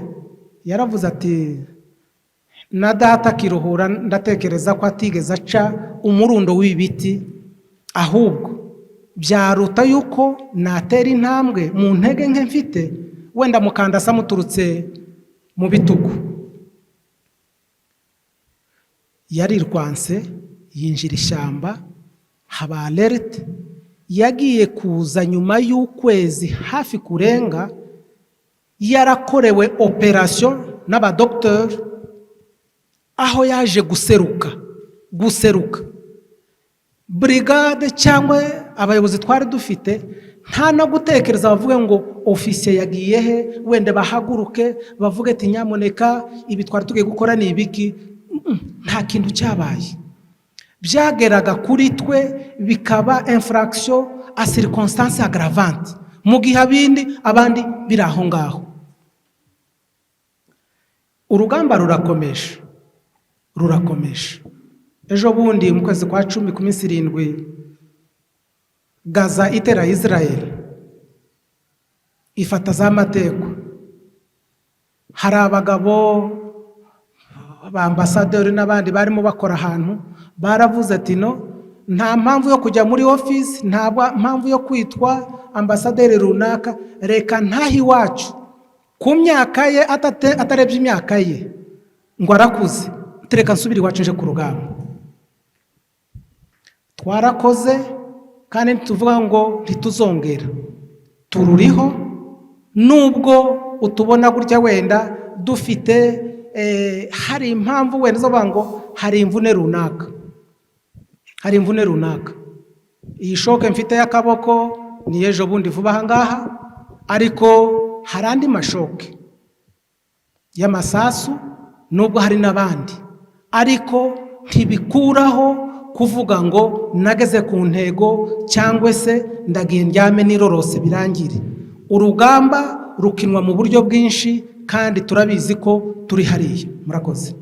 yaravuze ati na data akiruhura, ndatekereza ko atigeze aca umurundo w'ibiti, ahubwo byaruta yuko natera intambwe mu ntege nke mfite, wenda mukandasa muturutse mu bitugu. Yarirwanse, yinjira ishyamba, haba alerte. Yagiye kuza nyuma y'ukwezi hafi kurenga, yarakorewe opération n'abadogiteri, aho yaje guseruka brigade cyangwa abayobozi twari dufite, nta no gutekereza bavuge ngo ofisiye yagiye he, wenda bahaguruke bavuge ati nyamuneka, ibi twari tugiye gukora ni ibiki? Nta kintu cyabaye. Byageraga kuri twe bikaba infraction à circonstance aggravante, mu gihe abindi abandi biri aho ngaho. Urugamba rurakomeje, rurakomeje. Ejo bundi mu kwezi kwa 10, ku minsi 7, Gaza itera Israel, ifata za Matekwa, hari abagabo ba ambasaderi n'abandi barimo bakora ahantu, baravuze ati no, nta mpamvu yo kujya muri ofisi, nta mpamvu yo kwitwa ambasaderi runaka, reka ntahe iwacu. Ku myaka ye, atarebye imyaka ye ngo arakuze, reka nsubire iwacu nje ku rugamba. Twarakoze kandi ntituvuga ngo ntituzongera, tururiho. Nubwo utubona gutya, wenda dufite hari impamvu wenda zo kuvuga ngo hari imvune runaka, hari imvune runaka. Iyi choc mfite y'akaboko ni ejo bundi vuba aha ngaha, ariko hari andi ma choc y'amasasu, nubwo hari n'abandi, ariko ntibikuraho kuvuga ngo nageze ku ntego cyangwa se ndagiye ndyame nirorose birangire. Urugamba rukinwa mu buryo bwinshi, kandi turabizi ko turi hariya. Murakoze.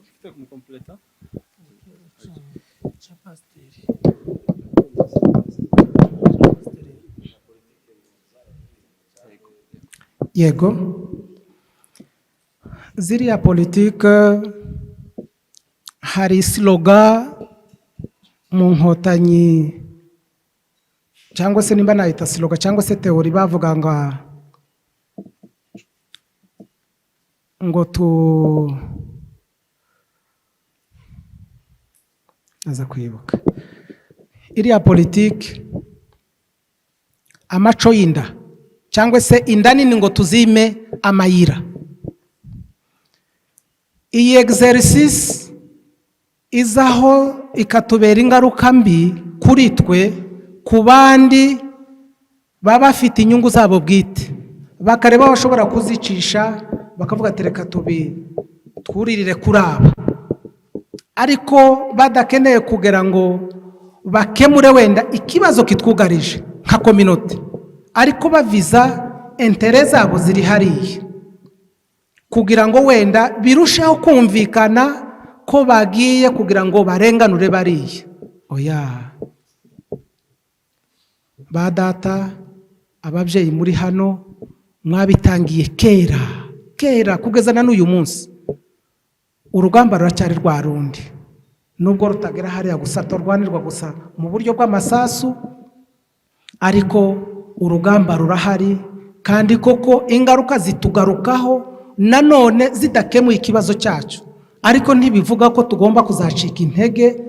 Ufite kumukompleta? Cya pasiteri. Yego, ziriya politike, hari slogan mu Nkotanyi, cyangwa se nimba nayita slogan cyangwa se théorie, bavuga ngo tu aza kwibuka iriya politike, amaco y'inda cyangwa se inda nini, ngo tuzime amayira. Iyi exercice izaho ikatubera ingaruka mbi kuri twe, ku bandi baba bafite inyungu zabo bwite, bakareba aho bashobora kuzicisha, bakavuga ati reka tubi twuririre kuri aba, ariko badakeneye kugira ngo bakemure wenda ikibazo kitwugarije nka communauté, ariko baviza intérêts zabo ziri hariya, kugira ngo wenda birusheho kumvikana ko bagiye kugira ngo barenganure bariya. Oya. Ba data, ababyeyi muri hano, mwabitangiye kera kera, kugeza na n'uyu munsi urugamba ruracyari rwa rundi, nubwo rutagera hariya gusa, turwanirwa gusa mu buryo bw'amasasu, ariko urugamba rurahari. Kandi koko ingaruka zitugarukaho nanone zidakemuye ikibazo cyacu, ariko ntibivuga ko tugomba kuzacika intege.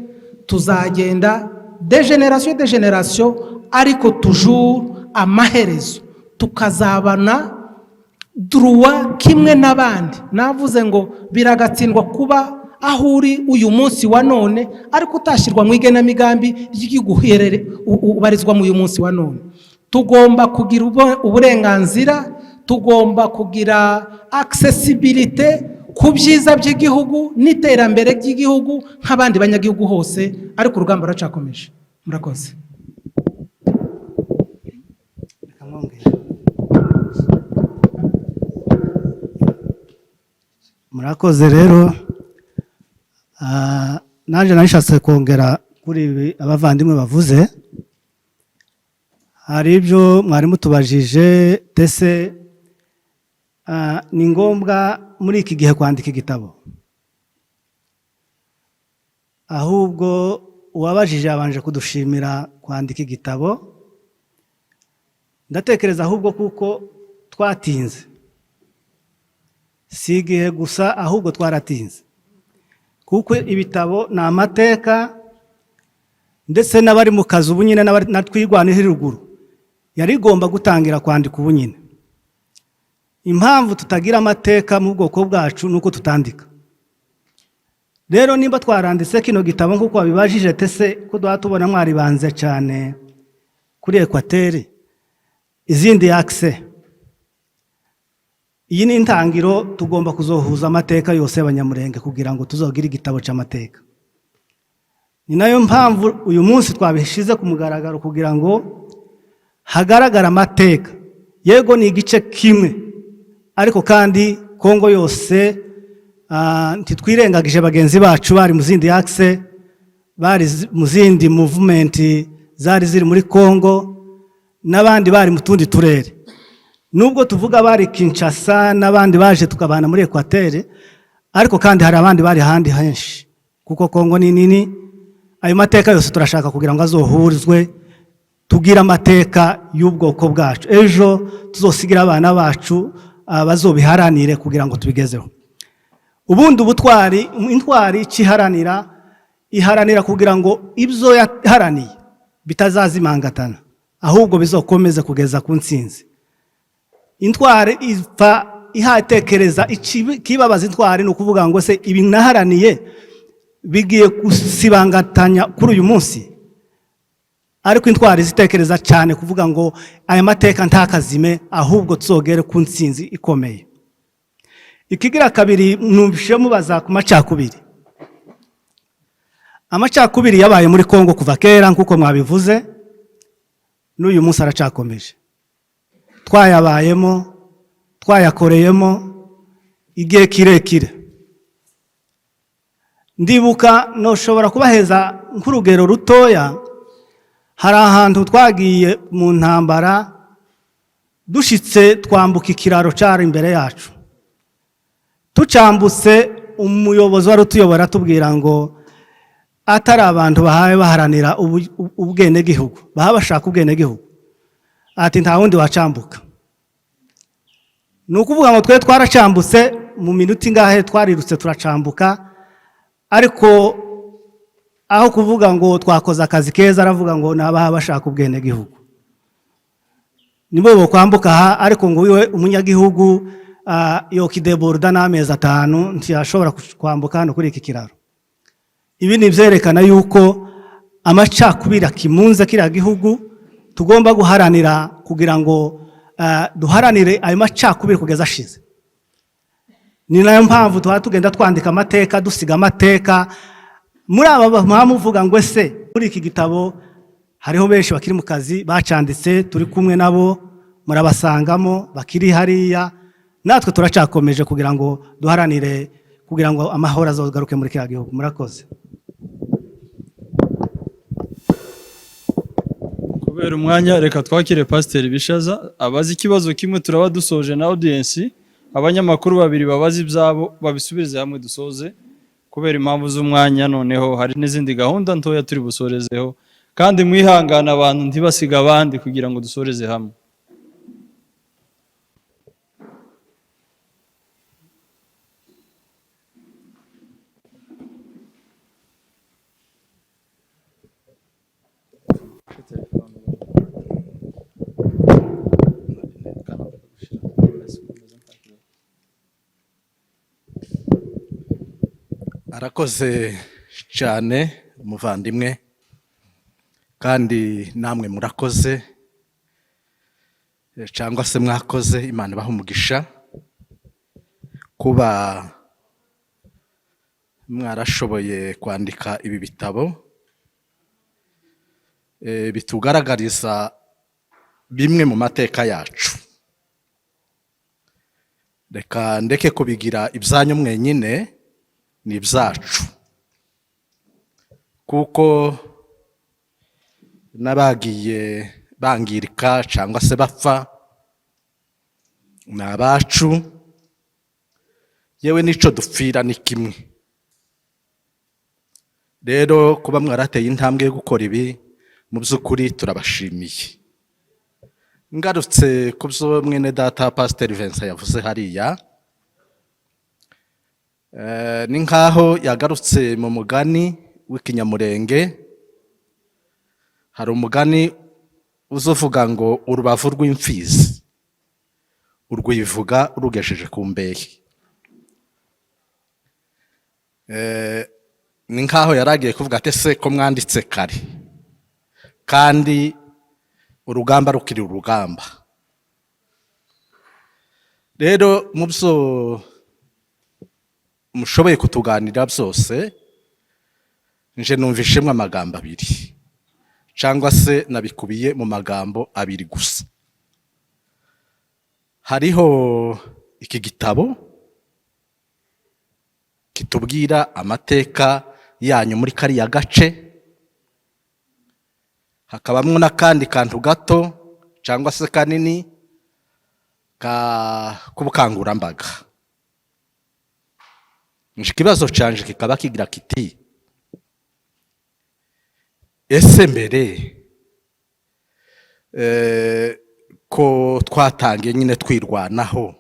Tuzagenda de génération de génération, ariko toujours amaherezo tukazabana droit kimwe n'abandi. Navuze ngo biragatsindwa kuba aho uri uyu munsi wa none, ariko utashyirwa mu igenamigambi ry'igihugu ubarizwa mu uyu munsi wa none. Tugomba kugira uburenganzira, tugomba kugira accessibilité ku byiza by'igihugu n'iterambere ry'igihugu nk'abandi banyagihugu hose, ariko urugamba ruracakomeje. Murakoze. Reka mwongere. Murakoze rero. Nanjye narishatse kongera kuri ibi abavandimwe bavuze. Hari ibyo mwari mutubajije tese ni ngombwa muri iki gihe kwandika igitabo? Ahubwo uwabajije yabanje kudushimira kwandika igitabo. Ndatekereza ahubwo kuko twatinze, si igihe gusa, ahubwo twaratinze, kuko ibitabo ni amateka, ndetse n'abari mu kazi ubu nyine na Twirwaneho ruguru yari igomba gutangira kwandika ubu nyine. Impamvu tutagira amateka mu bwoko bwacu ni uko tutandika. Rero nimba twaranditse kino gitabo nk'uko wabibajije tese ko duha tubona mwaribanze cyane kuri Ekwateri, izindi axes, iyi ni intangiro. Tugomba kuzohuza amateka yose y'Abanyamurenge kugira ngo tuzogire igitabo cy'amateka. Ni nayo mpamvu uyu munsi twabishyize ku mugaragaro kugira ngo hagaragare amateka. Yego, ni igice kimwe, ariko kandi Kongo yose, ntitwirengagije bagenzi bacu bari mu zindi axes, bari mu zindi mouvement zari ziri muri Kongo, n'abandi bari mu tundi turere. Nubwo tuvuga bari Kinshasa n'abandi baje tukabana muri Ekwateri, ariko kandi hari abandi bari ahandi henshi, kuko Kongo ni nini. Ayo mateka yose turashaka kugira ngo azohurizwe, tugire amateka y'ubwoko bwacu, ejo tuzosigira abana bacu, bazobiharanire kugira ngo tubigezeho. Ubundi ubutwari, intwari icyo iharanira, iharanira kugira ngo ibyo yaharaniye bitazazimangatana, ahubwo bizokomeze kugeza ku ntsinzi. Intwari ipfa ihatekereza. Ikibabaza intwari ni ukuvuga ngo: "Se ibi naharaniye bigiye gusibangatanya kuri uyu munsi?" Ariko intwari zitekereza cyane kuvuga ngo aya mateka ntakazime, ahubwo tuzogere ku ntsinzi ikomeye. Ikigira kabiri, numvise mubaza ku macakubiri. Amacakubiri yabaye muri Kongo kuva kera nk'uko mwabivuze, n'uyu munsi aracakomeje. Twayabayemo, twayakoreyemo igihe kirekire. Ndibuka, ntushobora kubaheza nk'urugero rutoya. Hari ahantu twagiye mu ntambara, dushitse twambuka ikiraro cyari imbere yacu. Tucambutse, umuyobozi wari utuyobora atubwira ngo atari abantu bahawe baharanira ubwenegihugu, baha bashaka ubwenegihugu, ati nta wundi wacambuka. Ni ukuvuga ngo twe twaracambutse mu minota ingahe, twarirutse turacambuka. Ariko aho kuvuga ngo twakoze akazi keza, aravuga ngo ni abaha bashaka ubwenegihugu nibo bokwambuka aha, ariko ngo we umunyagihugu yokideboruda n'amezi 5 ntiyashobora kwambuka hano kuri iki kiraro. Ibi ni ibyerekana yuko amacakubiri akimunze kiriya gihugu. Tugomba guharanira kugira ngo duharanire ayo macakubiri kugeza ashize. Ni nayo mpamvu tuba tugenda twandika amateka, dusiga amateka. Muri aba muvuga ngo ese muri iki gitabo hariho benshi bakiri mu kazi bacanditse, turi kumwe nabo, murabasangamo bakiri hariya. Natwe turacakomeje kugira ngo duharanire kugira ngo amahoro azogaruke muri kiriya gihugu. Murakoze. Kubera Kubera umwanya, reka twakire Pasiteri Bishaza abaza ikibazo kimwe, turaba dusoje na audience. Abanyamakuru babiri babaza ibyabo, babisubize hamwe, dusoze kubera impamvu z'umwanya. Noneho hari n'izindi gahunda ntoya turi busorezeho, kandi mwihangane, abantu ntibasiga abandi kugira ngo dusoreze hamwe. Arakoze cyane umuvandimwe, kandi namwe murakoze, cyangwa se mwakoze. Imana ibaha umugisha kuba mwarashoboye kwandika ibi bitabo bitugaragariza bimwe mu mateka yacu. Reka ndeke kubigira ibyanyu mwenyine, ni ibyacu, kuko n'abagiye bangirika cyangwa se bapfa ni abacu, yewe n'icyo dupfira ni kimwe. Rero kuba mwarateye intambwe yo gukora ibi, mu by'ukuri turabashimiye. Ngarutse ku byo mwene data Pasiteri Vincent yavuze hariya, ni nkaho yagarutse mu mugani w'ikinyamurenge. Hari umugani uzuvuga ngo urubavu rw'imfizi urwivuga urugejeje ku mbehe. Ni nkaho yari agiye kuvuga ati: "Se ko mwanditse kare kandi urugamba rukiri urugamba?" Rero mu byo mushoboye kutuganira byose, nje numvishemo amagambo abiri, cyangwa se nabikubiye mu magambo abiri gusa. Hariho iki gitabo kitubwira amateka yanyu muri kariya gace, hakabamo n'akandi kantu gato cyangwa se kanini k'ubukangurambaga. Nje ikibazo canje kikaba kigira kiti: ese mbere ko twatangiye nyine twirwanaho,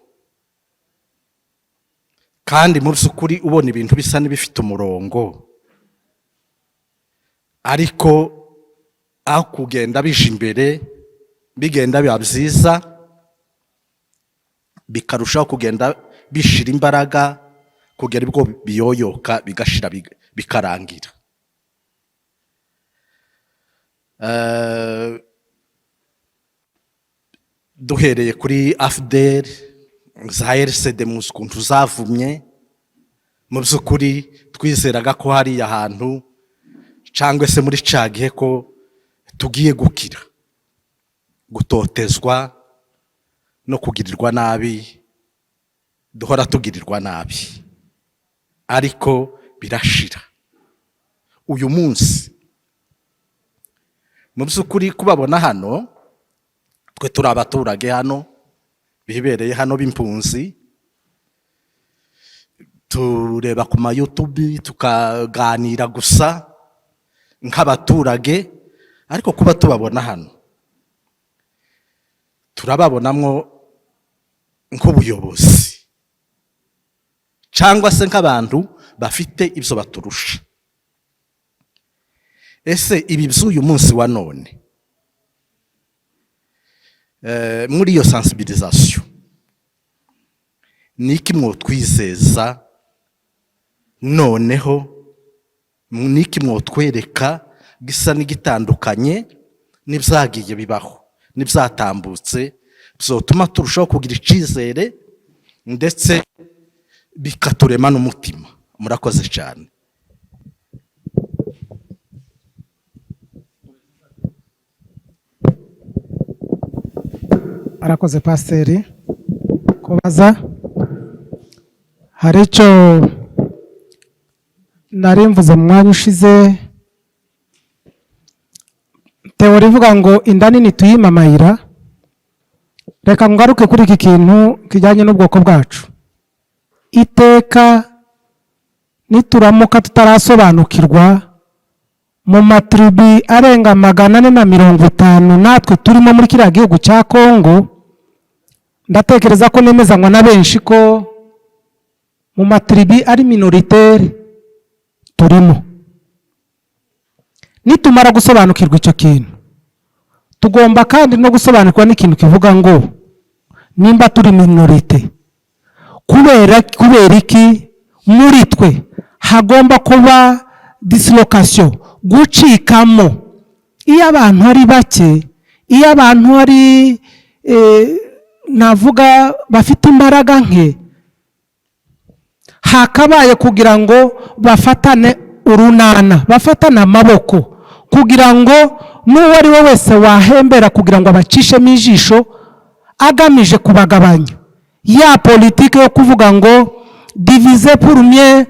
kandi mu by'ukuri ubona ibintu bisa n'ibifite umurongo, ariko aho kugenda bije imbere bigenda biba byiza, bikarushaho kugenda bishira imbaraga kugera ubwo biyoyoka, bigashira, bikarangira. Duhereye kuri AFDL za RCD, muzi ukuntu zavumye. Mu by'ukuri twizeraga ko hariya hantu cyangwa se muri ca gihe ko tugiye gukira gutotezwa no kugirirwa nabi duhora tugirirwa nabi, ariko birashira. Uyu munsi mu by'ukuri kubabona hano, twe turi abaturage hano bibereye hano b'impunzi, tureba ku ma YouTube, tukaganira gusa nk'abaturage, ariko kuba tubabona hano, turababonamwo nk'ubuyobozi cyangwa se nk'abantu bafite ibyo baturusha. Ese ibi by'uyu munsi wa none, muri iyo sensibilisation, ni iki mwotwizeza noneho? Ni iki mwotwereka gisa n'igitandukanye n'ibyagiye bibaho n'ibyatambutse, byotuma turushaho kugira icyizere ndetse bikaturema n'umutima? Murakoze cyane. Arakoze pasiteri kubaza. Hari icyo nari mvuze mu mwanya ushize. Théorie ivuga ngo inda nini tuyima amayira. Reka ngaruke kuri iki kintu kijyanye n'ubwoko bwacu. Iteka nituramuka tutarasobanukirwa mu ma tribus arenga 450 natwe turimo muri kiriya gihugu cya Kongo, ndatekereza ko nemezanywa na benshi ko mu ma tribus ari minoritaire turimo. Nitumara gusobanukirwa icyo kintu, tugomba kandi no gusobanukirwa n'ikintu kivuga ngo nimba turi minorité, kubera iki muri twe hagomba kuba dislocation, gucikamo? Iyo abantu ari bake, iyo abantu ari navuga bafite imbaraga nke, hakabaye kugira ngo bafatane urunana, bafatane amaboko, kugira ngo n'uwo ari we wese wahembera kugira ngo abacishemo ijisho agamije kubagabanya, ya politiki yo kuvuga ngo "diviser pour mieux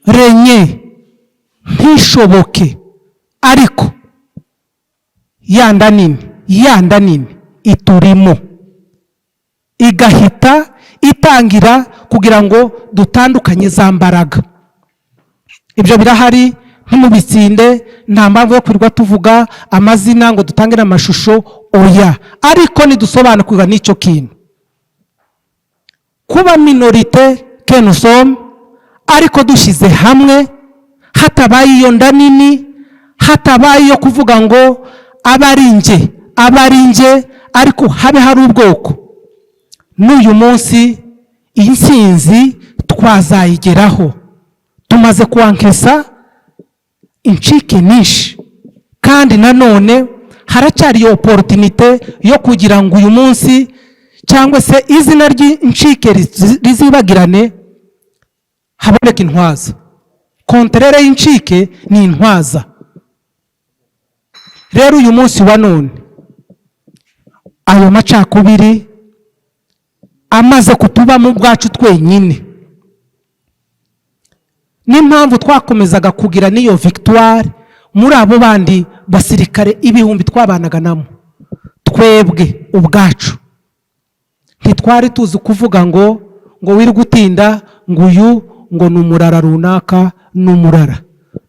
régner" ntishoboke. Ariko yanda nini, yanda nini iturimo, igahita itangira kugira ngo dutandukanye za mbaraga. Ibyo birahari, ntimubitsinde. Nta mpamvu yo kwirirwa tuvuga amazina ngo dutange n'amashusho, oya. Ariko nidusobanukirwa n'icyo kintu, kuba minorité que nous sommes, ariko dushyize hamwe, hatabaye iyo nda nini, hatabaye iyo kuvuga ngo aba ari njye, aba ari njye, ariko habe hari ubwoko, n'uyu munsi iyi nsinzi twazayigeraho. Tumaze kuwankesa incike nyinshi, kandi nanone haracyari iyo opportunité yo kugira ngo uyu munsi cyangwa se izina ry'incike rizibagirane, haboneke intwaza. Contraire y'incike ni intwaza. Rero uyu munsi wa none ayo macakubiri amaze kutubamo ubwacu twenyine, n'impamvu twakomezaga kugira n'iyo victoire muri abo bandi basirikare ibihumbi twabanaga namo, twebwe ubwacu ntitwari tuzi kuvuga ngo wirirwe utinda ngo uyu ngo ni umurara runaka, ni umurara.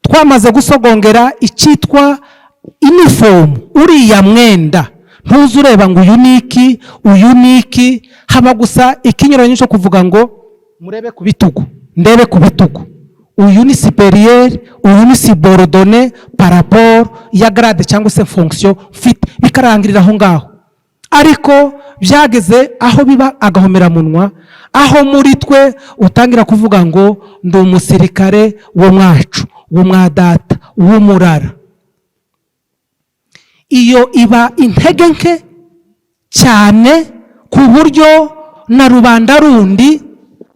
Twamaze gusogongera icyitwa uniforme, uriya mwenda, ntuzi ureba ngo uyu ni iki, uyu ni iki. Haba gusa ikinyuranyo cyo kuvuga ngo murebe ku bitugu, ndebe ku bitugu, uyu ni supérieur, uyu ni subordonné par rapport ya grade cyangwa se fonction mfite, bikarangirira aho ngaho. Ariko byageze aho biba agahomeramunwa, aho muri twe utangira kuvuga ngo ndi umusirikare wo mwacu, wo mwa data, w'umurara. Iyo iba intege nke cyane, ku buryo na rubanda rundi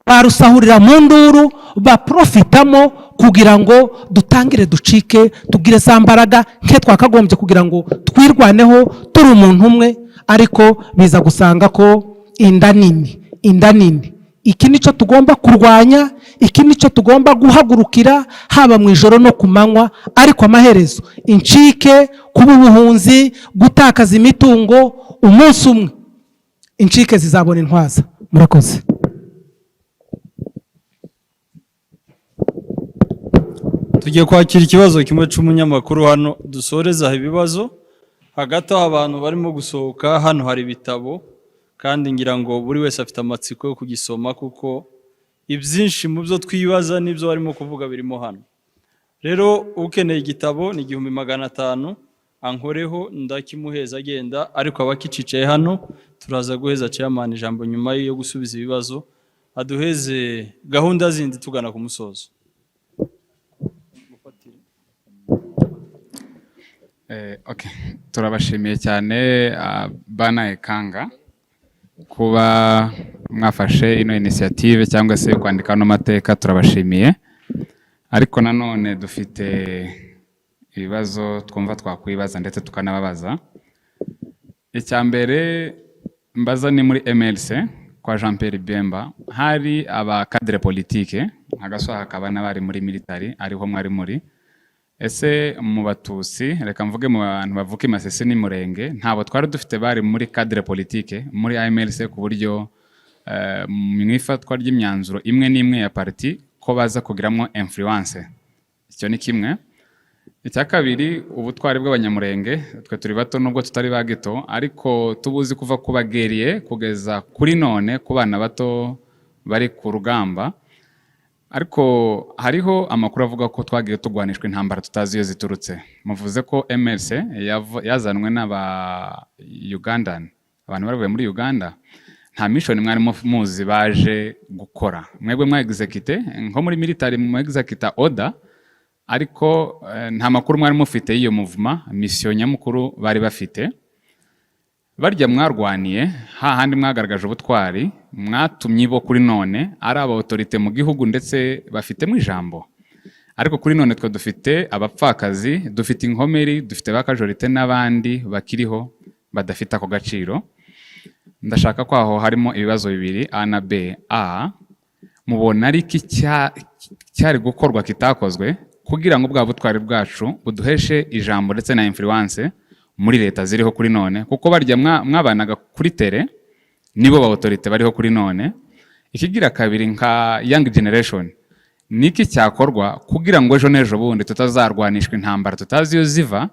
barusahurira mu nduru, baprofitamo kugira ngo dutangire ducike, tugire za mbaraga nke twakagombye kugira ngo twirwaneho turi umuntu umwe. Ariko biza gusanga ko inda nini, inda nini, iki nicyo tugomba kurwanya, iki nicyo tugomba guhagurukira, haba mu ijoro no ku manywa. Ariko amaherezo incike, kuba ubuhunzi, gutakaza imitungo, umunsi umwe incike zizabona intwaza. Murakoze. Tugiye kwakira ikibazo kimwe cy'umunyamakuru hano, dusoreze aha ibibazo. Hagati aho abantu barimo gusohoka, hano hari ibitabo, kandi ngira ngo buri wese afite amatsiko yo kugisoma, kuko ibyinshi mu byo twibaza n'ibyo barimo kuvuga birimo hano. Rero ukeneye igitabo ni 1500, ankoreho ndakimuheza agenda. Ariko abakicicaye hano, turaza guheza chairman ijambo nyuma yo gusubiza ibibazo, aduheze gahunda zindi tugana ku musozo. Okay. Turabashimiye cyane, bana Ekanga, kuba mwafashe ino initiative cyangwa se kwandika ano mateka, turabashimiye. Ariko nanone dufite ibibazo twumva twakwibaza ndetse tukanababaza. Icya mbere mbaza ni muri MLC kwa Jean Pierre Bemba hari aba cadre politique, hagaso hakaba n'abari muri military, ariho mwari muri. Ese mu Batutsi, reka mvuge mu bantu bavuka i Masisi n'Imurenge, ntabwo twari dufite bari muri cadre politique muri AMLC, ku buryo mu ifatwa ry'imyanzuro imwe n'imwe ya parti ko baza kugiramo influence? Icyo ni kimwe. Icya kabiri, ubutwari bw'Abanyamurenge, twe turi bato nubwo tutari ba gito, ariko tubuzi kuva ku bageriye kugeza kuri none ku bana bato bari ku rugamba. Ariko hariho amakuru avuga ko twagiye turwanishwa intambara tutazi iyo ziturutse. Muvuze ko MLC yazanwe n'aba Ugandan, abantu bavuye muri Uganda. Nta mission mwari muzi baje gukora. Mwebwe mwa execute nko muri military, mu execute order, ariko nta makuru mwari mufite y'iyo movement, mission nyamukuru bari bafite. Barya mwarwaniye hahandi mwagaragaje ubutwari, mwatumye bo kuri none ari aba autorité mu gihugu, ndetse bafitemo ijambo. Ariko kuri none twe dufite abapfakazi, dufite inkomeri, dufite ba casualty n'abandi bakiriho badafite ako gaciro. Ndashaka ko aho harimo ibibazo bibiri, A na B. A, mubona ari iki cyari gukorwa kitakozwe kugira ngo bwa butwari bwacu buduheshe ijambo ndetse na influence muri leta ziriho kuri none? Kuko barya mwabanaga kuri terrain nibo ba autorité bariho kuri none. Ikigira kabiri, nka young generation, niki cyakorwa kugira ngo ejo n'ejo bundi tutazarwanishwa intambara tutazi iyo ziva,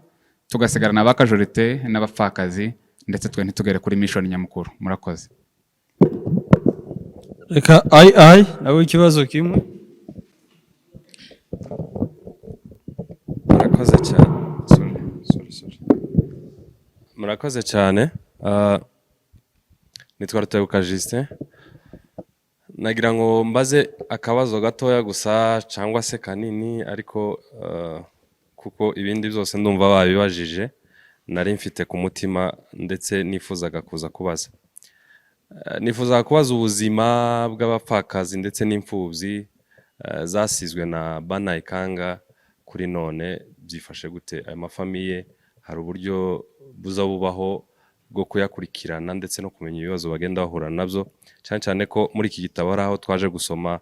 tugasigarana ba casualty n'abapfakazi, ndetse twe ntitugere kuri mission nyamukuru? Murakoze. Reka ayi ayi nawe ikibazo kimwe. Murakoze cyane. Sorry, sorry, sorry. Murakoze cyane. Nitwa Rutebuka Justin. Nagira ngo mbaze akabazo gatoya gusa cyangwa se kanini, ariko kuko ibindi byose ndumva babibajije nari mfite ku mutima ndetse nifuzaga kuza kubaza. Nifuzaga kubaza ubuzima bw'abapfakazi ndetse n'imfubyi zasizwe na Bana Ikanga kuri none byifashe gute? Ayo mafamiye hari uburyo buza bubaho bwo kuyakurikirana ndetse no kumenya ibibazo bagenda bahura nabyo, cyane cyane ko muri iki gitabo hari aho twaje gusoma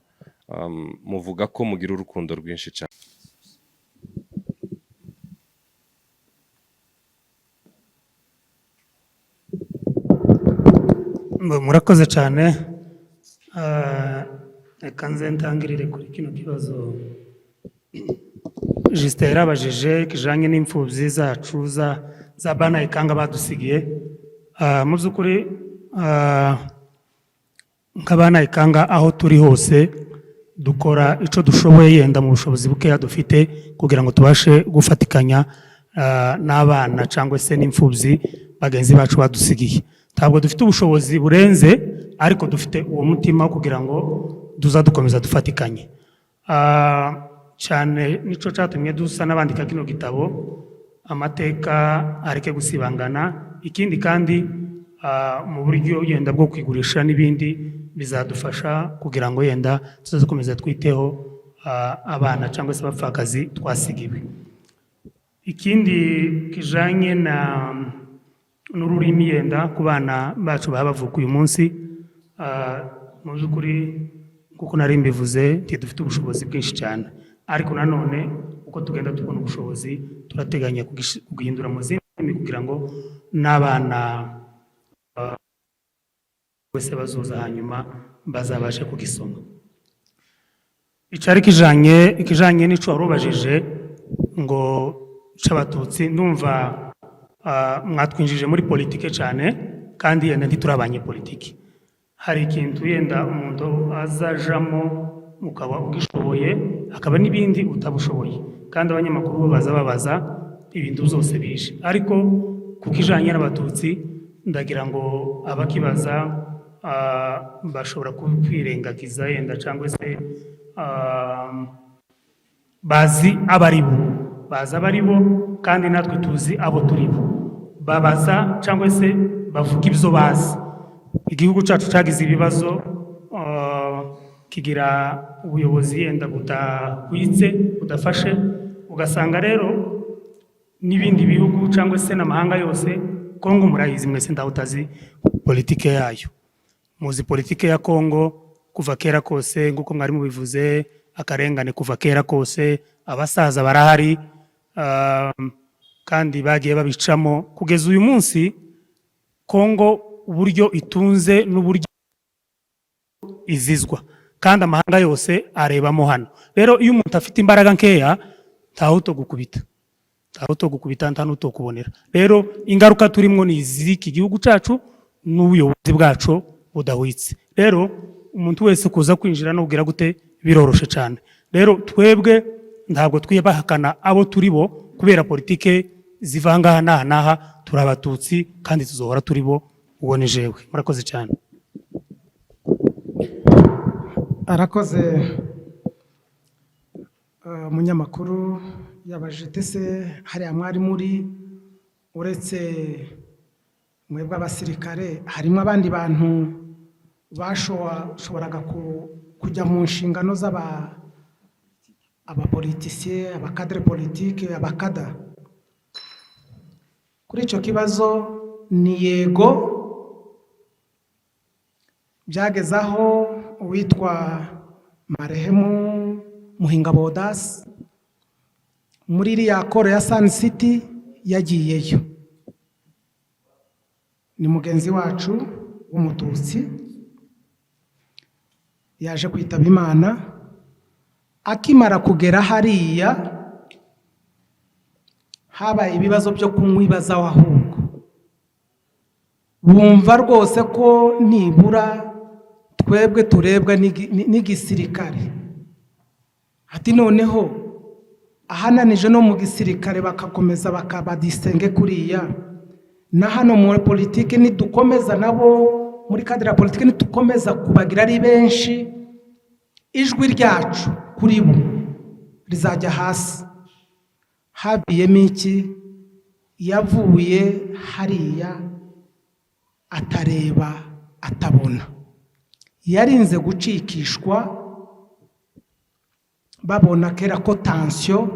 muvuga ko mugira urukundo rwinshi cyane? Murakoze cyane. Reka nze ntangirire kuri kino kibazo Justin yarabajije kijanye n'imfubyi zacu za Bana Ikanga badusigiye. Mu by'ukuri nka Bana Ikanga, aho turi hose dukora ico dushoboye, yenda mu bushobozi bukeya dufite, kugira ngo tubashe gufatikanya n'abana cyangwa se n'imfubyi bagenzi bacu badusigiye. Ntabwo dufite ubushobozi burenze, ariko dufite uwo mutima wo kugira ngo duza dukomeza dufatikanye. Cyane nico cyatumye dusa n'abandika kino gitabo, amateka areke gusibangana. Ikindi kandi, mu buryo yenda bwo kwigurisha n'ibindi bizadufasha kugira ngo yenda tuzakomeza twiteho abana cyangwa se abapfakazi twasigiwe. Ikindi kijanye na n'ururimi, yenda ku bana bacu baba bavuka uyu munsi, mu by'ukuri kuko nari mbivuze, ntidufite ubushobozi bwinshi cyane, ariko nanone uko tugenda tubona ubushobozi turateganya kuguhindura mu zindi ndimi kugira ngo n'abana wese bazoza hanyuma bazabashe kugisoma. Icari ikijanye n'ico warubajije ngo c'Abatutsi, ndumva mwatwinjije muri politike cyane, kandi yenda ntiturabanye politiki. Hari ikintu yenda umuntu azajamo ukaba ugishoboye, hakaba n'ibindi utabushoboye, kandi abanyamakuru bo baza babaza ibintu byose bije. Ariko ku kijanye n'Abatutsi, ndagira ngo abakibaza bashobora kwirengagiza yenda cyangwa se bazi abari bo, bazi abari bo, kandi natwe tuzi abo turi bo. Babaza cyangwa se bavuga ibyo bazi. Igihugu cyacu cyagize ibibazo, kigira ubuyobozi yenda budahwitse, budafashe, ugasanga rero n'ibindi bihugu cyangwa se n'amahanga yose. Kongo murayizi mwese, ndaho utazi politike yayo, muzi politike ya Kongo kuva kera kose, nk'uko mwari mubivuze, akarengane kuva kera kose, abasaza barahari. Kandi bagiye babicamo kugeza uyu munsi. Kongo uburyo itunze n'uburyo izizwa, kandi amahanga yose arebamo hano. Rero iyo umuntu afite imbaraga nkeya, ntawe utogukubita, ntawe utogukubita, nta n'utokubonera. Rero ingaruka turimo ni iz'iki gihugu cyacu n'ubuyobozi bwacu budahwitse. Rero umuntu wese kuza kwinjira no kugira gute biroroshe cyane. Rero twebwe ntabwo twiyabahakana abo turi bo kubera politike ziva ngaha n'aha n'aha. Turi Abatutsi kandi tuzohora turi bo. Uwo ni jewe, murakoze cyane. Arakoze umunyamakuru yabajije se hariya mwari muri, uretse mwebwe abasirikare, harimo abandi bantu bashoboraga kujya mu nshingano z'aba abapoliticiens, abacadres politiques, abakada? Kuri icyo kibazo ni yego. Byageze aho uwitwa marehemu Muhinga Bodasi muri iriya accord ya Sun City yagiyeyo, ni mugenzi wacu w'Umututsi, yaje kwitaba Imana. Akimara kugera hariya habaye ibibazo byo kumwibazaho, ahubwo bumva rwose ko nibura twebwe turebwa n'igisirikare. Ati noneho ahananije no mu gisirikare bakakomeza bakabadistingue kuriya, na hano muri politiki nidukomeza nabo muri cadre ya politiki, nidukomeza kubagira ari benshi, ijwi ryacu kuri bo rizajya hasi. Habiyemo iki? Yavuye hariya atareba, atabona, yarinze gucikishwa babona kera ko tension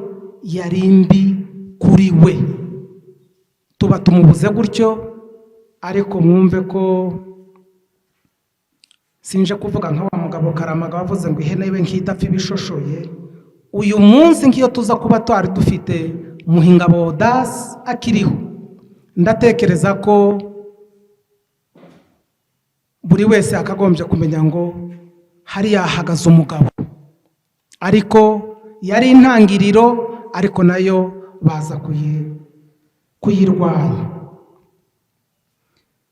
yari mbi kuri we, tuba tumubuze gutyo. Ariko mwumve ko sinje kuvuga nka wa mugabo Karamaga wavuze ngo ihene ibe nk'idapfa ibishoshoye. Uyu munsi nk'iyo tuza kuba twari dufite Muhinga Bodasi akiriho, ndatekereza ko buri wese yakagombye kumenya ngo hariya hahagaze umugabo. Ariko yari intangiriro, ariko nayo baza kuyirwanya.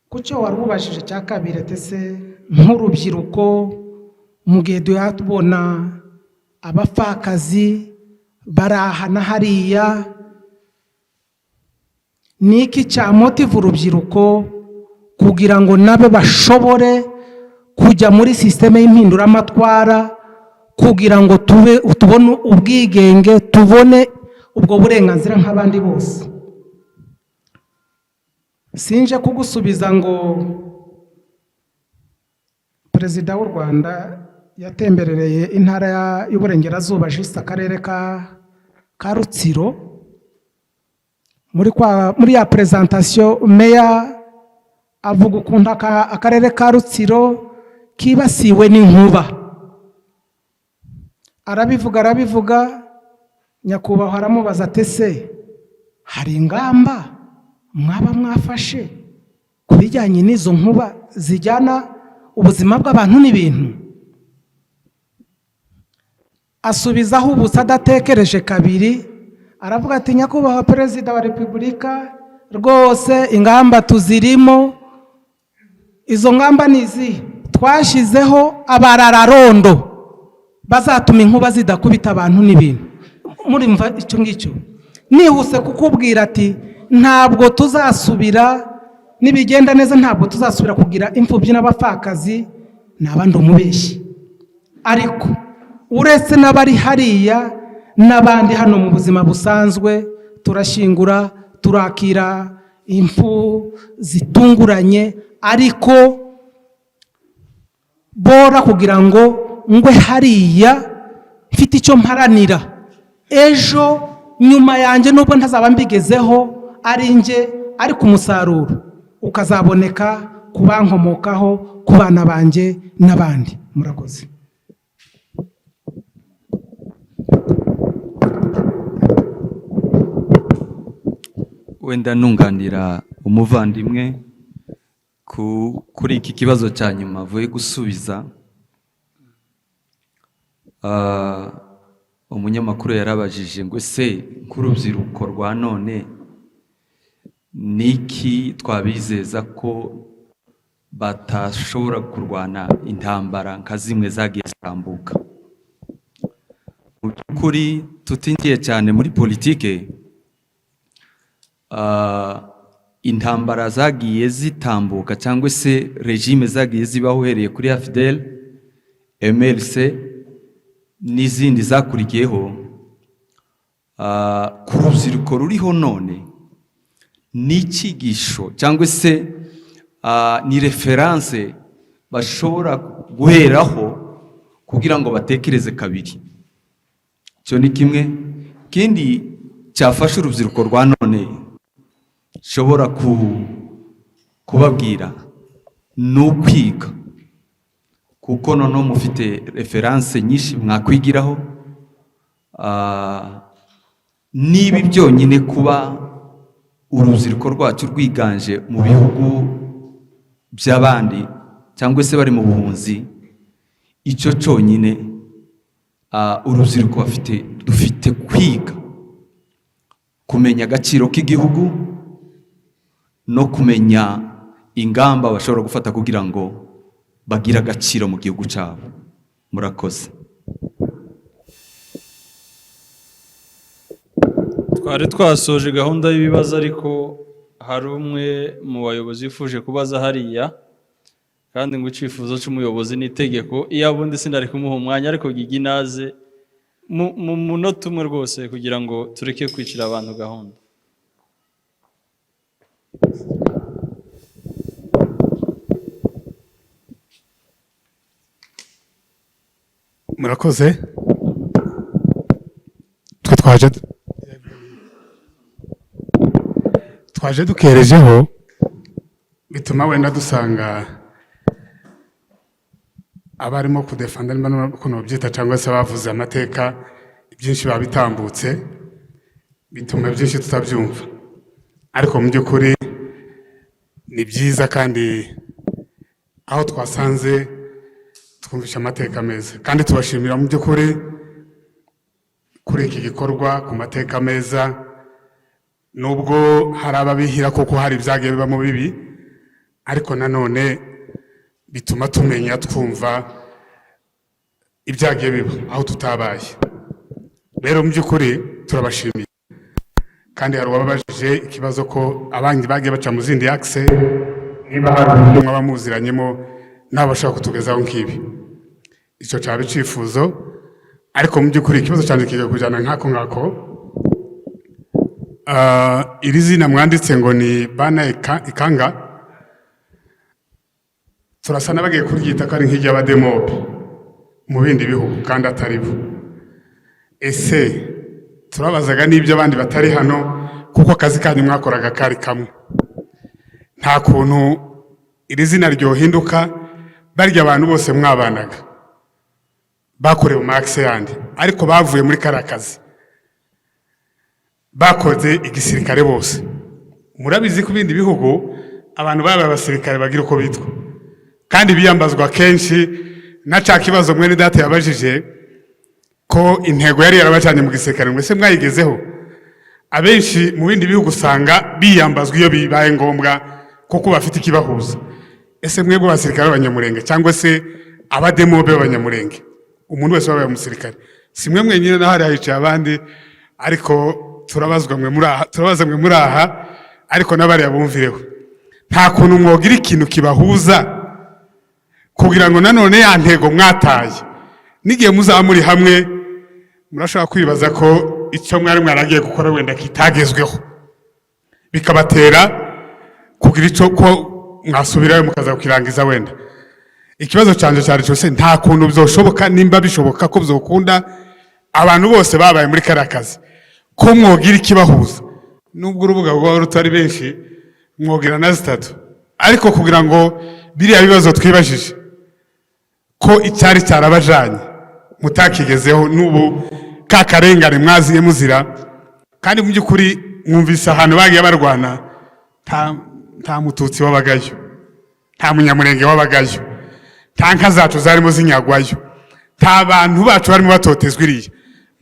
Ku cyo wari ubajije cya kabiri, ese nk'urubyiruko mu gihe tubona abapfakazi bari aha na hariya, ni iki cyamotiva urubyiruko kugira ngo nabo bashobore kujya muri système y'impinduramatwara, kugira ngo tube tubone ubwigenge, tubone ubwo burenganzira nk'abandi bose? Sinje kugusubiza ngo Perezida w'u Rwanda yatemberereye Intara y'Uburengerazuba, juste akarere ka Rutsiro, muri ya présentation meya avuga ukuntu akarere ka Rutsiro kibasiwe n'inkuba. Arabivuga, arabivuga, nyakubahwa aramubaza ati: "Ese hari ingamba mwaba mwafashe ku bijyanye n'izo nkuba zijyana ubuzima bw'abantu n'ibintu?" Asubizaho ubusa adatekereje kabiri, aravuga ati: "Nyakubahwa Perezida wa Repubulika, rwose ingamba tuzirimo." Izo ngamba ni izihe? Twashyizeho abarararondo bazatuma inkuba zidakubita abantu n'ibintu. Murimva icyo ngicyo nihuse kukubwira ati ntabwo tuzasubira, nibigenda neza ntabwo tuzasubira kugira imfubyi n'abapfakazi, ni abandi umubeshyi. Ariko uretse n'abari hariya n'abandi hano mu buzima busanzwe, turashyingura, turakira impfu zitunguranye, ariko bora kugira ngo ngwe hariya mfite icyo mparanira ejo nyuma yanjye, nubwo ntazaba mbigezeho ari njye, ariko umusaruro ukazaboneka ku bankomokaho, ku bana banjye n'abandi. Murakoze. Wenda nunganira umuvandimwe kuri iki kibazo cya nyuma avuye gusubiza. Umunyamakuru yarabajije ngo: ese nk'urubyiruko rwa none, niki twabizeza ko batashobora kurwana intambara nka zimwe zagiye zitambuka? Mu by'ukuri, tutinjiye cyane muri politike, intambara zagiye zitambuka cyangwa se régime zagiye zibaho, uhereye kuri AFDL, MLC n'izindi zakurikiyeho, ku rubyiruko ruriho none ni icyigisho cyangwa se ni référence bashobora guheraho kugira ngo batekereze kabiri. Icyo ni kimwe. Ikindi cyafasha urubyiruko rwa none nshobora kubabwira ni ukwiga, kuko noneho mufite références nyinshi mwakwigiraho. Niba byonyine kuba urubyiruko rwacu rwiganje mu bihugu by'abandi cyangwa se bari mu buhunzi, icyo cyonyine, urubyiruko bafite, dufite kwiga kumenya agaciro k'igihugu no kumenya ingamba bashobora gufata kugira ngo bagire agaciro mu gihugu cyabo. Murakoze. Twari twasoje gahunda y'ibibazo, ariko hari umwe mu bayobozi wifuje kubaza hariya, kandi ngo icyifuzo cy'umuyobozi ni itegeko. Iyo abundi sinari kumuha umwanya, ariko Gigi naze mu munota umwe rwose kugira ngo tureke kwicira abantu gahunda. Murakoze. Twe twaje dukerejeho, bituma wenda dusanga abarimo kudefanda, niba ukuntu babyita, cyangwa se bavuze amateka, byinshi biba bitambutse, bituma byinshi tutabyumva. Ariko mu by'ukuri ni byiza, kandi aho twasanze twumvishe amateka meza, kandi tubashimira mu by'ukuri kuri iki gikorwa, ku mateka meza, nubwo hari ababihira kuko hari ibyagiye bibamo bibi, ariko nanone bituma tumenya, twumva ibyagiye biba aho tutabaye. Rero mu by'ukuri turabashimiye, kandi hari uwababajije ikibazo ko abandi bagiye baca mu zindi akise, niba hari uburyo mwaba muziranyemo nabo bashobora kutugezaho nk'ibi, icyo cyaba icyifuzo. Ariko mu by'ukuri ikibazo cyanjye kigiye kujyana nk'ako ngako. Iri zina mwanditse ngo ni Bana Ikanga, turasa n'abagiye kuryita ko ari nk'iry'abademobe mu bindi bihugu, kandi atari bo. Ese turabazaga n'ibyo abandi batari hano, kuko akazi kanyu mwakoraga kari kamwe, nta kuntu iri zina ryohinduka, barya abantu bose mwabanaga bakorewe mu makise yandi, ariko bavuye muri kariya kazi, bakoze igisirikare bose? Murabizi ko ibindi bihugu abantu babaye abasirikare bagira uko bitwa, kandi biyambazwa kenshi na cya kibazo mwene data yabajije ko intego yari yarabajyanye mu gisirikare, ngo ese mwayigezeho? Abenshi mu bindi bihugu usanga biyambazwa iyo bibaye ngombwa, kuko bafite ikibahuza. Ese mwebwe abasirikare b'Abanyamurenge cyangwa se abademobe b'Abanyamurenge, umuntu wese wabaye umusirikare, si mwe mwenyine, na hariya hicaye abandi, ariko turabazwa mwe muri aha, turabaza mwe muri aha, ariko n'abariya bumvireho, nta kuntu mwogira ikintu kibahuza kugira ngo nanone ya ntego mwataye, n'igihe muzaba muri hamwe, murashobora kwibaza ko icyo mwari mwaragiye gukora wenda kitagezweho, bikabatera kugira icyo ko mwasubirayo mukaza kukirangiza wenda. Ikibazo cyanjye cyari cyose, nta kuntu byoshoboka, nimba bishoboka ko byokunda, abantu bose babaye muri kariya kazi, ko mwogira ikibahuza, nubwo urubuga rwaba rutari benshi, mwogira na zitatu, ariko kugira ngo biriya bibazo twibajije ko icyari cyarabajanye mutakigezeho, n'ubu ka karengane mwaziye muzira. Kandi mu by'ukuri Mwumvise ahantu bagiye barwana, nta Mututsi wabagayo, nta Munyamurenge wabagayo, nta nka zacu zarimo zinyagwayo, nta bantu bacu barimo batotezwa. Iriya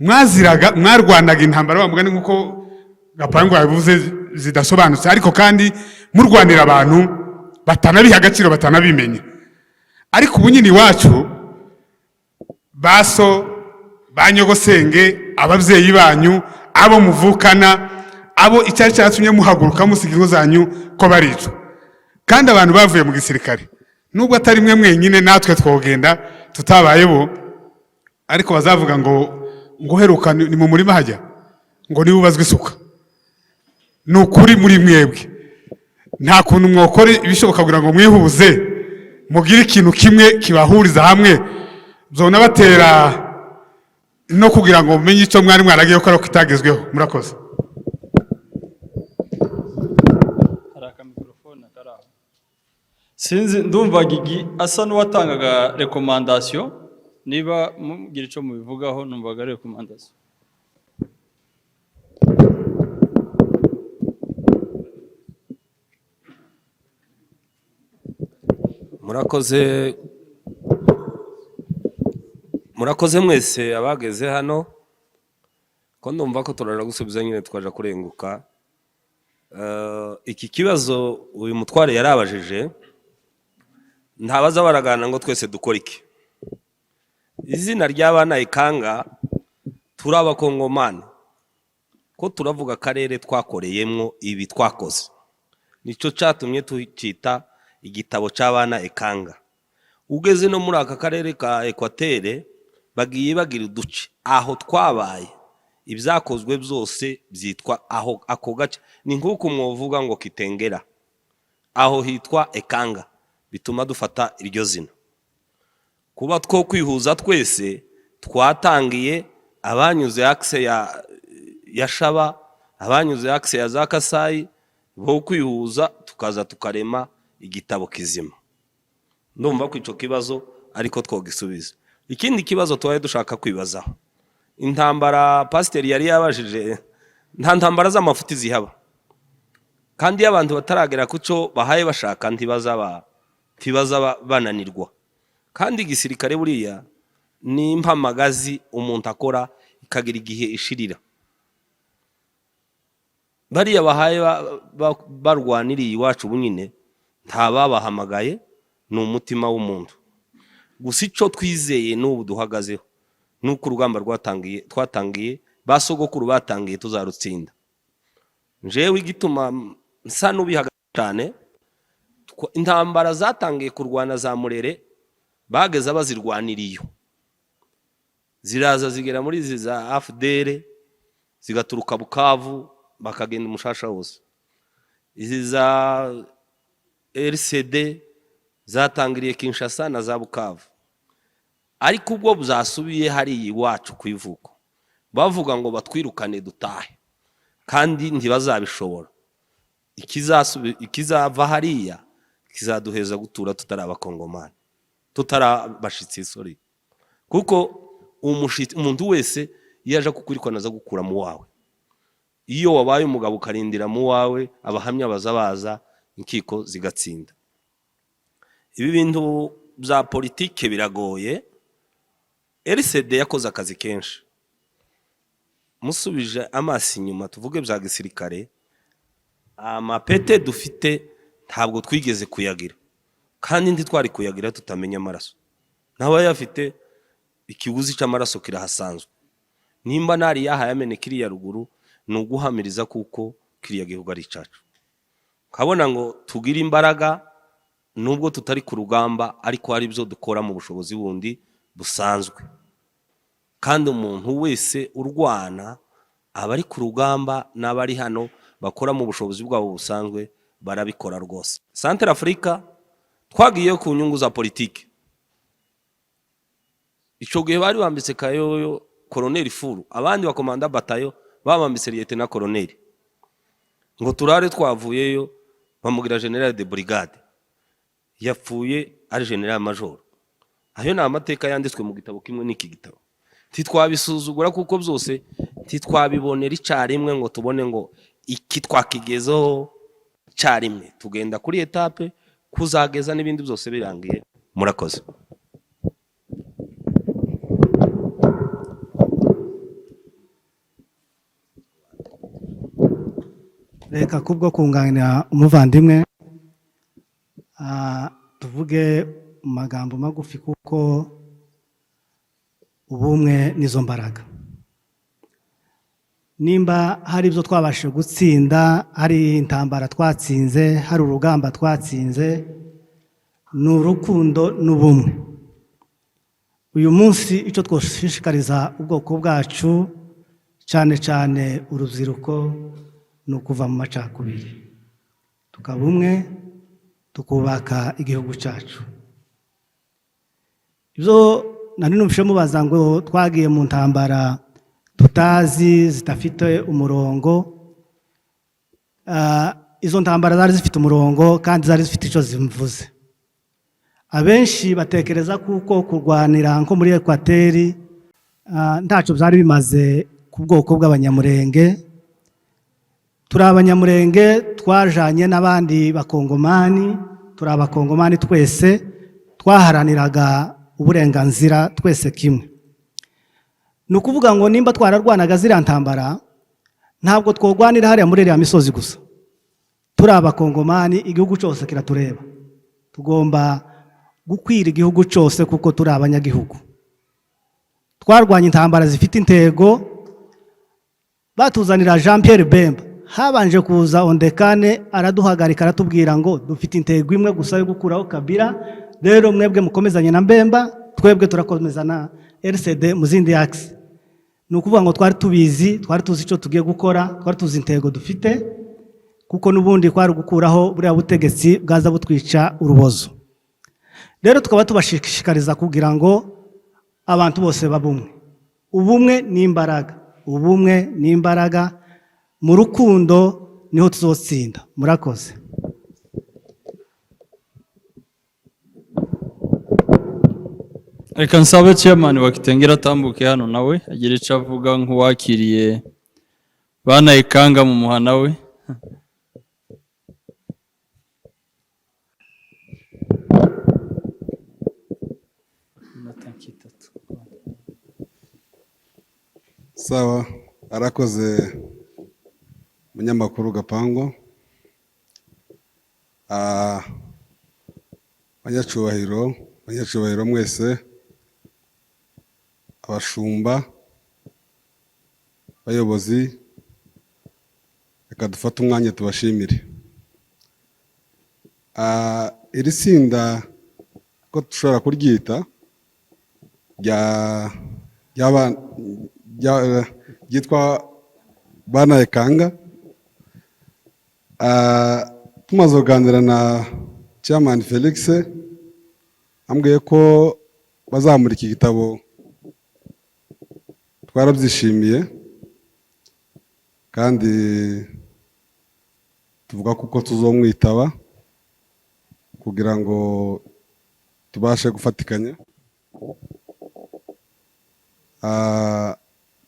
mwaziraga, mwarwanaga intambara, wa mugani nk'uko Gapangu yabivuze, zidasobanutse, ariko kandi murwanira abantu batanabiha agaciro, batanabimenya. Ariko ubu nyine iwacu baso, ba nyogosenge, ababyeyi banyu, abo muvukana, abo icyari cyatumye muhaguruka musiga ingo zanyu ko baricwa, kandi abantu bavuye mu gisirikare, nubwo atari mwe mwenyine, natwe twogenda tutabaye bo, ariko bazavuga ngo uheruka ni mu murima hajya ngo niba ubazwe isuka. Ni ukuri, muri mwebwe nta kuntu mwokora ibishoboka kugira ngo mwihuze, mugire ikintu kimwe kibahuriza hamwe, zona batera no kugira ngo mumenye icyo mwari mwaragiye gukora ko kitagezweho? Murakoze. Hari akamikorofone kari aho, sinzi, ndumva Gigi asa n'uwatangaga recommandation. Niba mugira icyo mubivugaho, numvaga ari recommandation. Murakoze, murakoze mwese abageze hano. Ko ndumva ko turara gusubiza nyine, twaje kurenguka. Iki kibazo uyu mutware yarabajije, ntabaza baragana ngo twese dukora iki. Izina ry'abana ikanga, turi Abakongomani, ko turavuga akarere twakoreyemo ibi twakoze, nicyo cyatumye tucyita igitabo cy'abana ekanga. Ugeze no muri aka karere ka Ekwatere, bagiye bagira uduce aho twabaye, ibyakozwe byose byitwa aho ako gace. Ni nk'uko mwovuga ngo Kitengera, aho hitwa Ekanga, bituma dufata iryo zina. Kuba two kwihuza twese, twatangiye abanyuze axe ya Shaba, abanyuze axe ya za Kasayi, bo kwihuza tukaza tukarema igitabo kizima. Ndumva ko icyo kibazo ariko twogisubiza. Ikindi kibazo tubaye dushaka kwibazaho, intambara pasiteri yari yabajije, nta ntambara z'amafuti zihaba, kandi iyo abantu bataragera ku cyo bahaye bashaka, ntibazaba bananirwa. Kandi igisirikare buriya ni impamagazi umuntu akora, ikagira igihe ishirira. Bariya bahaye barwaniriye iwacu ubu nyine, nta babahamagaye, ni umutima w'umuntu gusa. Icyo twizeye n'ubu duhagazeho ni uko urugamba rwatangiye, twatangiye, ba sogokuru batangiye, tuzarutsinda. Njyewe igituma nsa n'ubihaga cyane, intambara zatangiye kurwana za Murere, bageze bazirwaniriye, ziraza zigera muri izi za AFDL, zigaturuka Bukavu, bakagenda umushasha wose. Izi za RCD zatangiriye Kinshasa na za Bukavu, ariko ubwo bwasubiye hariya iwacu ku ivuko, bavuga ngo batwirukane dutahe, kandi ntibazabishobora. Ikizava hariya kizaduheza gutura tutari Abakongomani, tutari abashitsi, sorry, kuko umuntu wese iyo aje kukwirukana aza gukura mu wawe. Iyo wabaye umugabo ukarindira mu wawe, abahamya baza baza, inkiko zigatsinda. Ibi bintu bya politike biragoye. RCD yakoze akazi kenshi. Musubije amaso inyuma, tuvuge bya gisirikare, amapete dufite ntabwo twigeze kuyagira, kandi ntitwari kuyagira tutamenya amaraso. N'abayafite, ikiguzi cy'amaraso kirahasanzwe. Nimba nari yahaye ameneka kiriya ruguru, ni uguhamiriza kuko kiriya gihugu ari icyacu. Kabona ngo tugire imbaraga nubwo tutari ku rugamba, ariko hari ibyo dukora mu bushobozi bundi busanzwe. Kandi umuntu wese urwana aba ari ku rugamba, n'abari hano bakora mu bushobozi bwabo busanzwe barabikora rwose. Centre Africa twagiye ku nyungu za politiki. Icyo gihe bari bambitse Kayoyo koroneri furu, abandi bakomanda batayo babambitse lieutenant koroneri, ngo turare twavuyeyo bamugira général de brigade, yapfuye ari général major. Ayo ni amateka yanditswe mu gitabo kimwe n'iki gitabo. Ntitwabisuzugura kuko byose ntitwabibonera icyarimwe ngo tubone ngo Iki twakigezeho cyarimwe, tugenda kuri étape kuzageza n'ibindi byose birangiye. Murakoze. Reka kubwo kunganira umuvandimwe, tuvuge mu magambo magufi, kuko ubumwe nizo mbaraga. Nimba hari ibyo twabashije gutsinda, hari intambara twatsinze, hari urugamba twatsinze, ni urukundo n'ubumwe. Uyu munsi icyo twashishikariza ubwoko bwacu, cyane cyane urubyiruko, ni ukuva mu macakubiri, tukaba umwe, tukubaka igihugu cyacu. Ibyo nari numvise mubaza ngo twagiye mu ntambara tutazi, zidafite umurongo. Izo ntambara zari zifite umurongo kandi zari zifite icyo zivuze. Abenshi batekereza kuko kurwanira nko muri Ekwateri ntacyo byari bimaze ku bwoko bw'Abanyamurenge. Turi Abanyamurenge, twajanye n'abandi Bakongomani, turi Abakongomani twese, twaharaniraga uburenganzira twese kimwe. Ni ukuvuga ngo nimba twararwanaga ziriya ntambara, ntabwo twogwanira hariya muri iriya misozi gusa. Turi Abakongomani, igihugu cyose kiratureba, tugomba gukwira igihugu cyose kuko turi abanyagihugu. Twarwanye intambara zifite intego. Batuzanira Jean Pierre Bemba, habanje kuza Ondekane, araduhagarika, aratubwira ngo dufite intego imwe gusa yo gukuraho Kabila. Rero mwebwe mukomezanye na Mbemba, twebwe turakomeza na RCD mu zindi axe. Ni ukuvuga ngo twari tubizi, twari tuzi icyo tugiye gukora, twari tuzi intego dufite, kuko n'ubundi kwari gukuraho buriya butegetsi bwaza butwica urubozo. Rero tukaba tubashishikariza kugira ngo abantu bose babe umwe. Ubumwe ni imbaraga, ubumwe ni imbaraga, mu rukundo niho tuzotsinda. Murakoze. Reka nsabe chairman wa Kitengera atambuke hano nawe agira icyo avuga nk'uwakiriye bana ikanga mu muhana we. Sawa, arakoze munyamakuru Gapango. Banyacubahiro, banyacubahiro mwese, abashumba, bayobozi, reka dufate umwanya tubashimire. Iri tsinda ko dushobora kuryita ryitwa Bana Ekanga, tumaze kuganira na Chairman Felix, ambwiye ko bazamurika igitabo, twarabyishimiye kandi tuvuga kuko tuzomwitaba kugira ngo tubashe gufatikanya.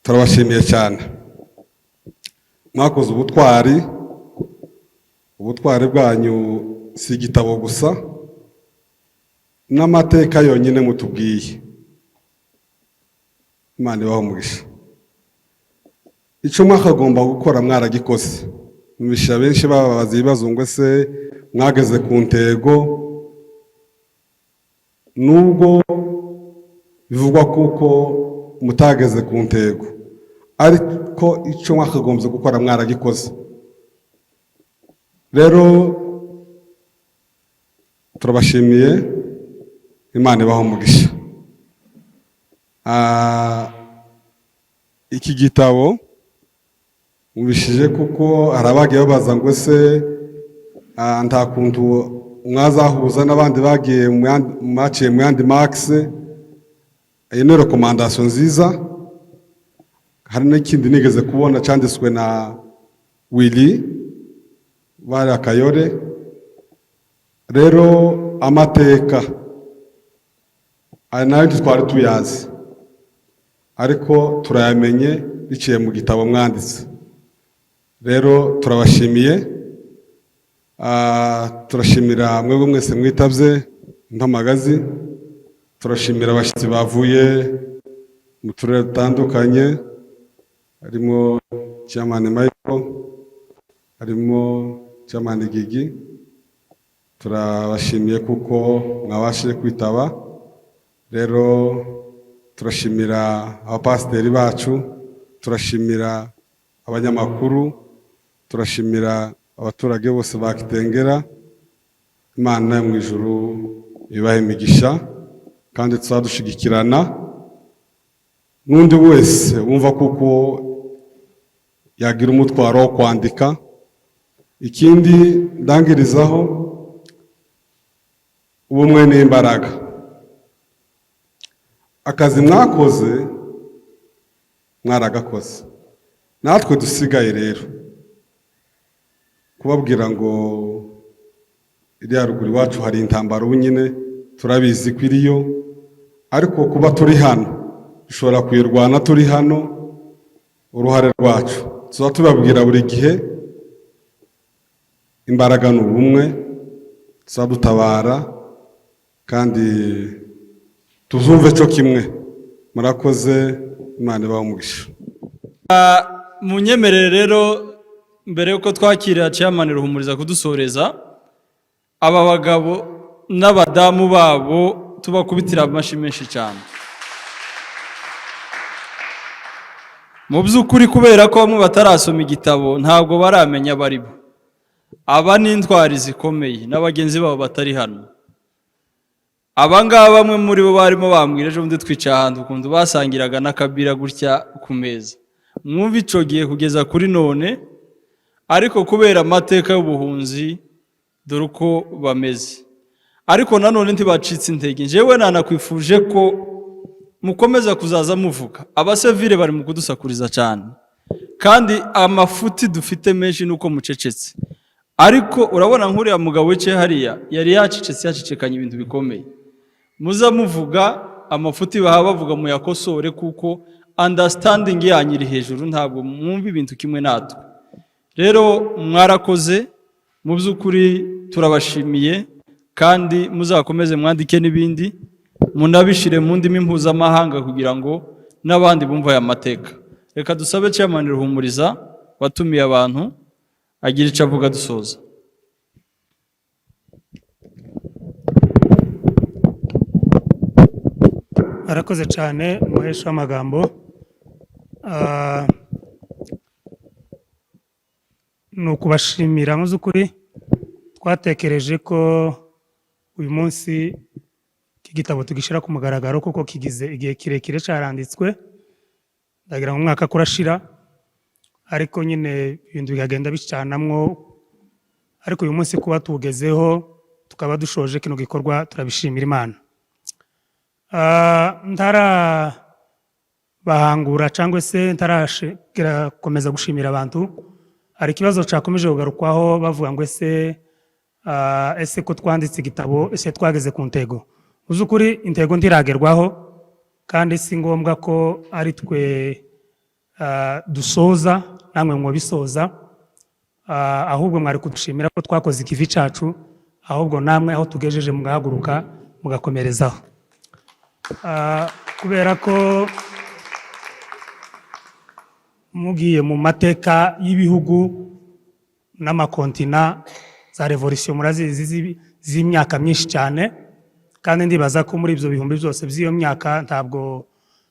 Turabashimiye cyane, mwakoze ubutwari. Ubutwari bwanyu si igitabo gusa, n'amateka yonyine mutubwiye. Imana ibahe umugisha. Icyo mwakagomba gukora mwaragikoze. Mubisha benshi bababaza ibibazo ngo ese mwageze ku ntego, nubwo bivugwa kuko mutageze ku ntego, ariko icyo mwakagombye gukora mwaragikoze. Rero turabashimiye, Imana ibahe umugisha. Iki gitabo mubishije kuko hari abagiye babaza ngo ese nta kuntu mwazahuza n'abandi bagiye mwaciye mu yandi maxe. Iyi ni recommandation nziza. Hari n'ikindi nigeze kubona cyanditswe na Willy bari akayore. Rero amateka aya nayo ntitwari tuyazi, ariko turayamenye biciye mu gitabo mwanditse. Rero turabashimiye. Turashimira mwebwe mwese mwitabye mpamagazi. Turashimira abashyitsi bavuye mu turere dutandukanye, harimo Chairman Michael, harimo Chairman Gigi. Turabashimiye kuko mwabashije kwitaba. Rero turashimira abapasiteri bacu, turashimira abanyamakuru, turashimira abaturage bose ba Kitengela. Imana yo mu ijuru ibahe imigisha, kandi tuzadushigikirana n'undi wese wumva kuko yagira umutwaro wo kwandika. Ikindi ndangirizaho, ubumwe n'imbaraga. Akazi mwakoze mwaragakoze, natwe dusigaye rero kubabwira ngo iriya ruguru iwacu hari intambara. Ubu nyine turabizi ko iriyo, ariko kuba turi hano dushobora kuyirwana turi hano. Uruhare rwacu tuba tubabwira buri gihe, imbaraga ni ubumwe, tuzadutabara kandi tuzumve cyo kimwe. Murakoze, Imana ibahe umugisha. Munyemerere rero, mbere yuko twakira Chairman Ruhumuriza kudusoreza, aba bagabo n'abadamu babo tubakubitira amashyi menshi cyane. Mu by'ukuri, kubera ko bamwe batarasoma igitabo, ntabwo baramenya abo ari bo. Aba ni intwari zikomeye na bagenzi babo batari hano. Aba ngaba bamwe muri bo barimo bambwira ejo bundi twicaye ahantu ukuntu basangiraga n'akabira gutya ku meza. Mwumva ico gihe kugeza kuri none, ariko kubera amateka y'ubuhunzi dore uko bameze. Ariko nanone ntibacitse intege. Njyewe nanakwifuje ko mukomeza kuzaza muvuga. Abasivile bari mu kudusakuriza cyane, kandi amafuti dufite menshi nuko mucecetse. Ariko urabona nk'uriya mugabo wicaye hariya yari yacecetse, yacecekanye ibintu bikomeye. Muza muvuga amafuti baha bavuga muyakosore, kuko understanding yanyu iri hejuru, ntabwo mwumva ibintu kimwe natwe. Rero mwarakoze, mu by'ukuri turabashimiye, kandi muzakomeze mwandike n'ibindi, munabishire mu ndimi mpuzamahanga kugira ngo n'abandi bumve aya mateka. Reka dusabe Chairman Ruhumuriza watumiye abantu agira icyo avuga dusoza. Arakoze cyane umuhesha w'amagambo. Ni ukubashimira mu by'ukuri. Twatekereje ko uyu munsi iki gitabo tugishyira ku mugaragaro, kuko kigize igihe kirekire cyaranditswe, ndagira ngo umwaka kurashira, ariko nyine ibintu bikagenda bicanamwo. Ariko uyu munsi kuba tuwugezeho tukaba dushoje kino gikorwa, turabishimira Imana. Ntarabahangura cyangwa se ntarakomeza gushimira abantu, hari ikibazo cyakomeje kugarukwaho bavuga ngo ese ko twanditse igitabo, ese twageze ku ntego? Mu by'ukuri intego ntiragerwaho, kandi si ngombwa ko ari twe dusoza, namwe mwabisoza. Ahubwo mwari kudushimira ko twakoze ikivi cyacu, ahubwo namwe aho tugejeje mugahaguruka mugakomerezaho. Kubera ko mugiye mu mateka y'ibihugu n'amakontina, za revolution murazizi z'imyaka myinshi cyane, kandi ndibaza ko muri ibyo bihumbi byose by'iyo myaka ntabwo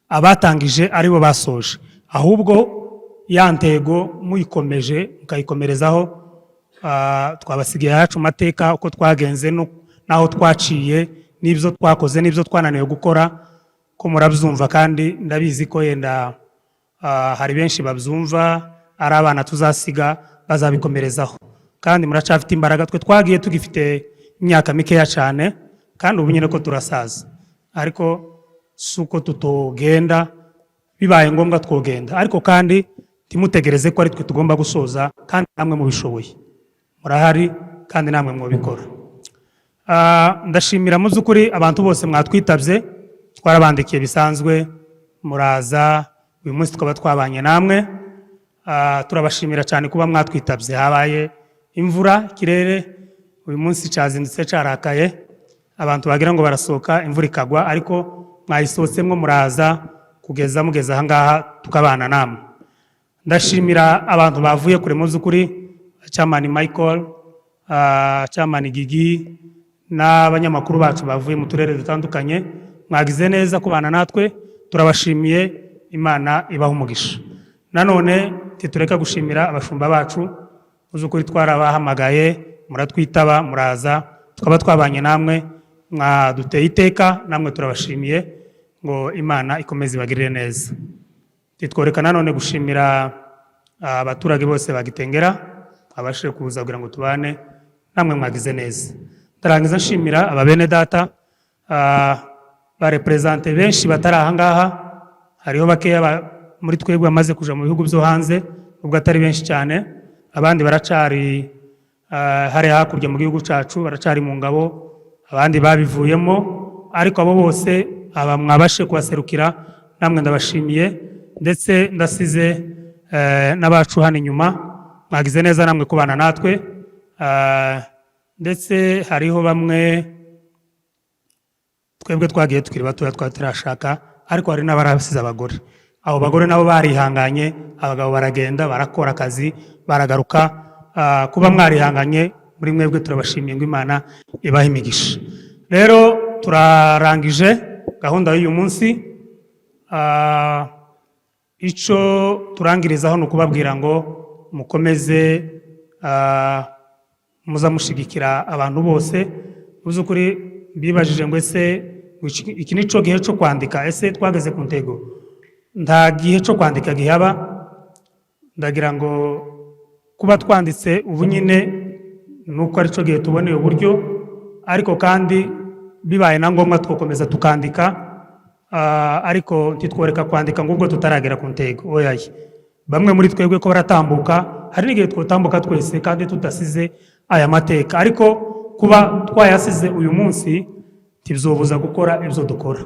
abatangije aribo basoje, ahubwo ya ntego muyikomeje mukayikomerezaho. Twabasigiye ayacu mateka, uko twagenze n'aho twaciye n'ibyo twakoze n'ibyo twananiwe gukora, ko murabyumva. Kandi ndabizi ko yenda hari benshi babyumva ari abana tuzasiga bazabikomerezaho, kandi muracafite imbaraga. Twe twagiye tugifite imyaka mikeya cyane, kandi ubu nyine ko turasaza, ariko si uko tutogenda, bibaye ngombwa twogenda. Ariko kandi ntimutegereze ko ari twe tugomba gusoza, kandi namwe mubishoboye murahari, kandi namwe mwabikora. Ndashimira mu by'ukuri abantu bose mwatwitabye, twarabandikiye bisanzwe muraza, uyu munsi tukaba twabanye namwe. Turabashimira cyane kuba mwatwitabye. Habaye imvura, ikirere uyu munsi cyazindutse carakaye, abantu bagira ngo barasohoka imvura ikagwa, ariko mwayisohotsemo muraza kugeza mugeze aha ngaha tukabana namwe. Ndashimira abantu bavuye kure mu by'ukuri, Chairman Michael, Chairman Gigi n'abanyamakuru bacu bavuye mu turere dutandukanye. Mwagize neza kubana natwe, turabashimiye, Imana ibaha umugisha. Nanone titureka gushimira abashumba bacu. Mu by'ukuri twarabahamagaye muratwitaba, muraza, tukaba twabanye namwe, mwaduteye iteka, namwe turabashimiye ngo Imana ikomeze ibagirire neza. Titworeka nanone gushimira abaturage bose bagitengera abashije kuza kugira ngo tubane namwe, mwagize neza. Ndarangiza nshimira aba bene data, ba représentants benshi batari aha ngaha. Hariho bakeya muri twebwe bamaze kuja mu bihugu byo hanze, ubwo atari benshi cyane. Abandi baracari hariya hakurya mu gihugu cyacu, baracari mu ngabo, abandi babivuyemo. Ariko abo bose aba mwabashe kubaserukira, namwe ndabashimiye. Ndetse ndasize n'abacu hano inyuma, mwagize neza namwe kubana natwe. Ndetse hariho bamwe twebwe twagiye tukiri batoya, twari turashaka, ariko hari n'abarasize abagore. Abo bagore nabo barihanganye, abagabo baragenda barakora akazi baragaruka. Kuba mwarihanganye muri mwebwe turabashimiye ngo Imana ibahe imigisha. Rero turarangije gahunda y'uyu munsi. Icyo turangirizaho ni ukubabwira ngo mukomeze muza mushigikira abantu bose. Mu by'ukuri bibajije ngo ese iki ni cyo gihe cyo kwandika? Ese twageze ku ntego? Nta gihe cyo kwandika gihaba. Ndagira ngo kuba twanditse ubu nyine ni uko ari cyo gihe tuboneye uburyo, ariko kandi bibaye na ngombwa twakomeza tukandika, ariko ntitworeka kwandika ngo ubwo tutaragera ku ntego. Oyaye, bamwe muri twebwe ko baratambuka, hari n'igihe twotambuka twese kandi tudasize aya mateka, ariko kuba twayasize uyu munsi ntibyobuza gukora ibyo dukora.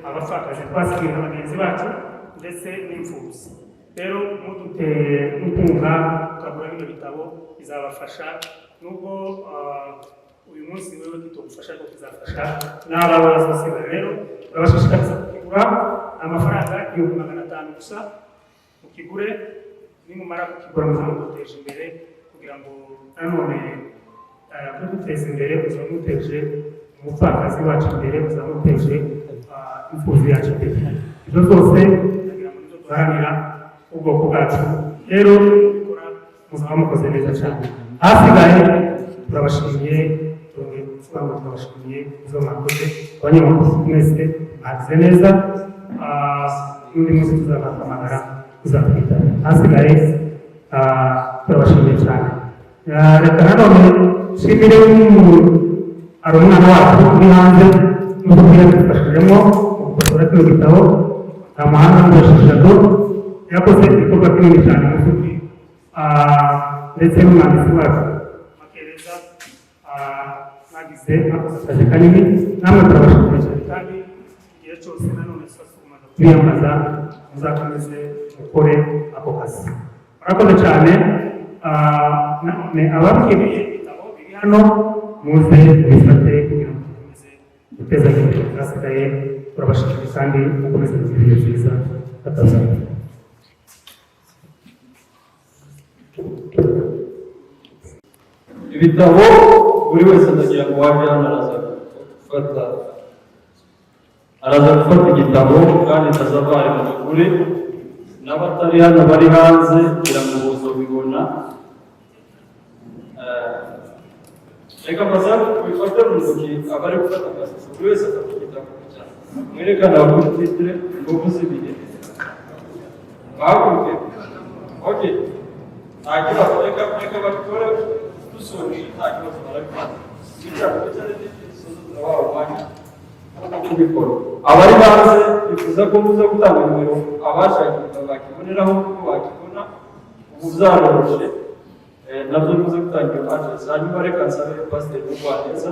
Abapfakazi twasigiwe na bagenzi bacu ndetse n'imfubyi, rero muduteye inkunga tukagura bino bitabo bizabafasha. Nubwo uyu munsi wewe kitogufasha, ariko kizafasha n'abawe bazasigara. Rero turabashishikariza kukigura, amafaranga 1500 gusa. Mukigure, nimumara kukigura muzaba muduteje imbere, kugira ngo nanone muduteze imbere muzaba muteje umupfakazi wacu imbere, muzaba muteje imfubyi yacu imbere. Ibyo byose ndagira ngo nibyo duharanira ubwoko bwacu. Rero mubikora muzaba mukoze neza cyane. Ahasigaye turabashimiye, turongeye kuvuga ngo turabashimiye ibyo mwakoze. Abanyamakuru mwese mwagize neza. N'undi munsi tuzabahamagara tuzatwita. Ahasigaye turabashimiye cyane. Reka nanone nshimire hari umwana wacu uri hanze n'uko yadufashijemo mu gukosora kino gitabo, nta muhanda n'ubashishado yakoze igikorwa kinini cyane mu by'ukuri, ndetse n'umwanditsi wacu Makereza, mwagize mwakoze akazi kanini, namwe turabashimiye cyane. Kandi igihe cyose nanone tuzasubira kubiyambaza, muzakomeze mukore ako kazi. Murakoze cyane. Nanone abakeneye ibitabo biri hano, muze mubifate kugira ngo dukomeze guteza imbere. Hasigaye turabashimiye kandi mukomeze kugira ibihe byiza. Batazana. Ibitabo buri wese ndagira ngo waje hano araza gufata igitabo kandi ntazavare mu kugure. N'abatari hano bari hanze kugira ngo buzobibona. Reka amasaha tubifate mu ntoki, abari gufata amashusho, buri wese afata igitabo cyane mwerekana kuri titre Ingufu z'ibihe. Bahaguruke. Okay. Nta kibazo, reka reka babikore dusoje, nta kibazo, barabifata. Bicara bicare, dusoze turabaha umwanya wo kubikora. Abari hanze bifuza ko muza gutanga nimero, abashaka igitabo bakiboneraho, kuko bakibona ubu byaroroshye. Nabyo muze gutanga iyo address. Hanyuma reka nsabe Pasiteri Mugwaneza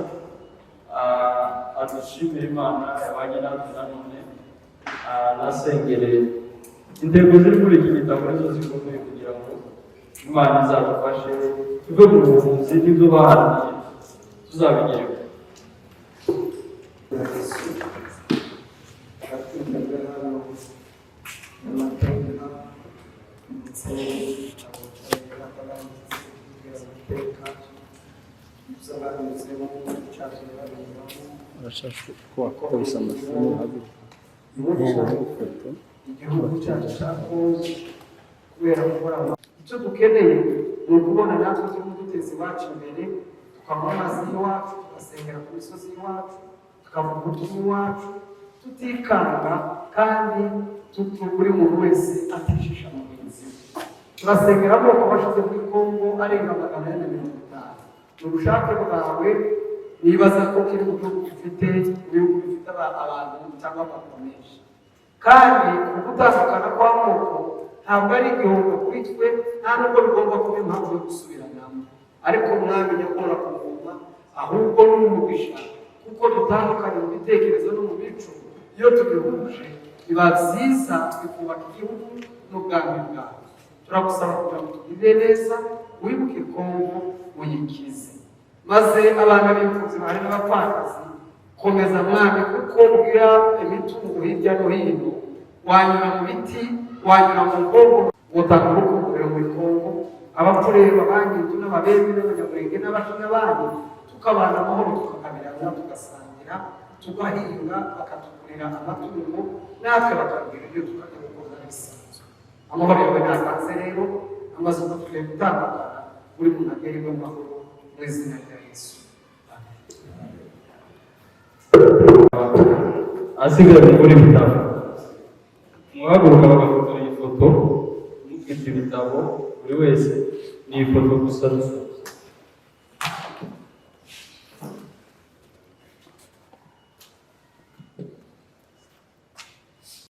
adushimire Imana yabanye natwe nanone, nasengere intego ziri muri iki gitabo, nizo zikomeye kugira ngo Imana izadufashe tuve mu buhunzi, n'ibyo baharaniye tuzabigereho. Twitabira hano amateka ndetse n'abanditsi amateka ibyo banyuzemo, icyatumye babinyuramo. Urashaka ko wakoresha amashuri? Igihugu cyacu cya Kongo kubera gukora, icyo dukeneye ni ukubona natwe turimo duteza iwacu imbere, tukanywa amazi y'iwacu, tugasengera ku misozi y'iwacu, tukavuga ubutumwa iwacu tutikanga, kandi buri muntu wese atishisha mugenzi we. Turasengera amoko bashize muri Kongo arenga 450. Ni ubushake bwawe. Nibaza ko kiri mu gihugu gifite ibihugu bifite abantu cyangwa amoko menshi, kandi ugutandukana kw'amoko ntabwo ari igihombo kuri twe, nta nubwo bigomba kuba impamvu yo gusubiranamo. Ariko Mwami nyakora ku ngoma, ahubwo ni umugisha kuko dutandukanye mu bitekerezo no mu mico. Iyo tubihuje biba byiza, bikubaka igihugu n'ubwami bwawe. Turagusaba kugira ngo tugirire neza, wibuke Kongo, uyikize, maze abana b'imfubyi bahari n'abapfakazi, komeza Mwami, kuko ubwira imitungo hirya no hino, wanyura mu biti, wanyura mu Kongo, utanga urukundo muri Kongo, Abapfureba, Abanyitu n'Ababembe n'Abanyamurenge n'Abashi n'abandi, tukabana amahoro, tukagabirana, tugasangira, tugahinga, bakatugurira amatungo, natwe bakatubwira ibyo tukajya gukora bisanzwe. Amahoro yawe ntaganze rero, amaze tugiye gutandukana, buri muntu agere iwe amahoro, mu izina rya Yesu. Ahasigaye mugure ibitabo. Muhaguruka bagafotora iyi foto mufite ibitabo, buri wese ni ifoto gusa.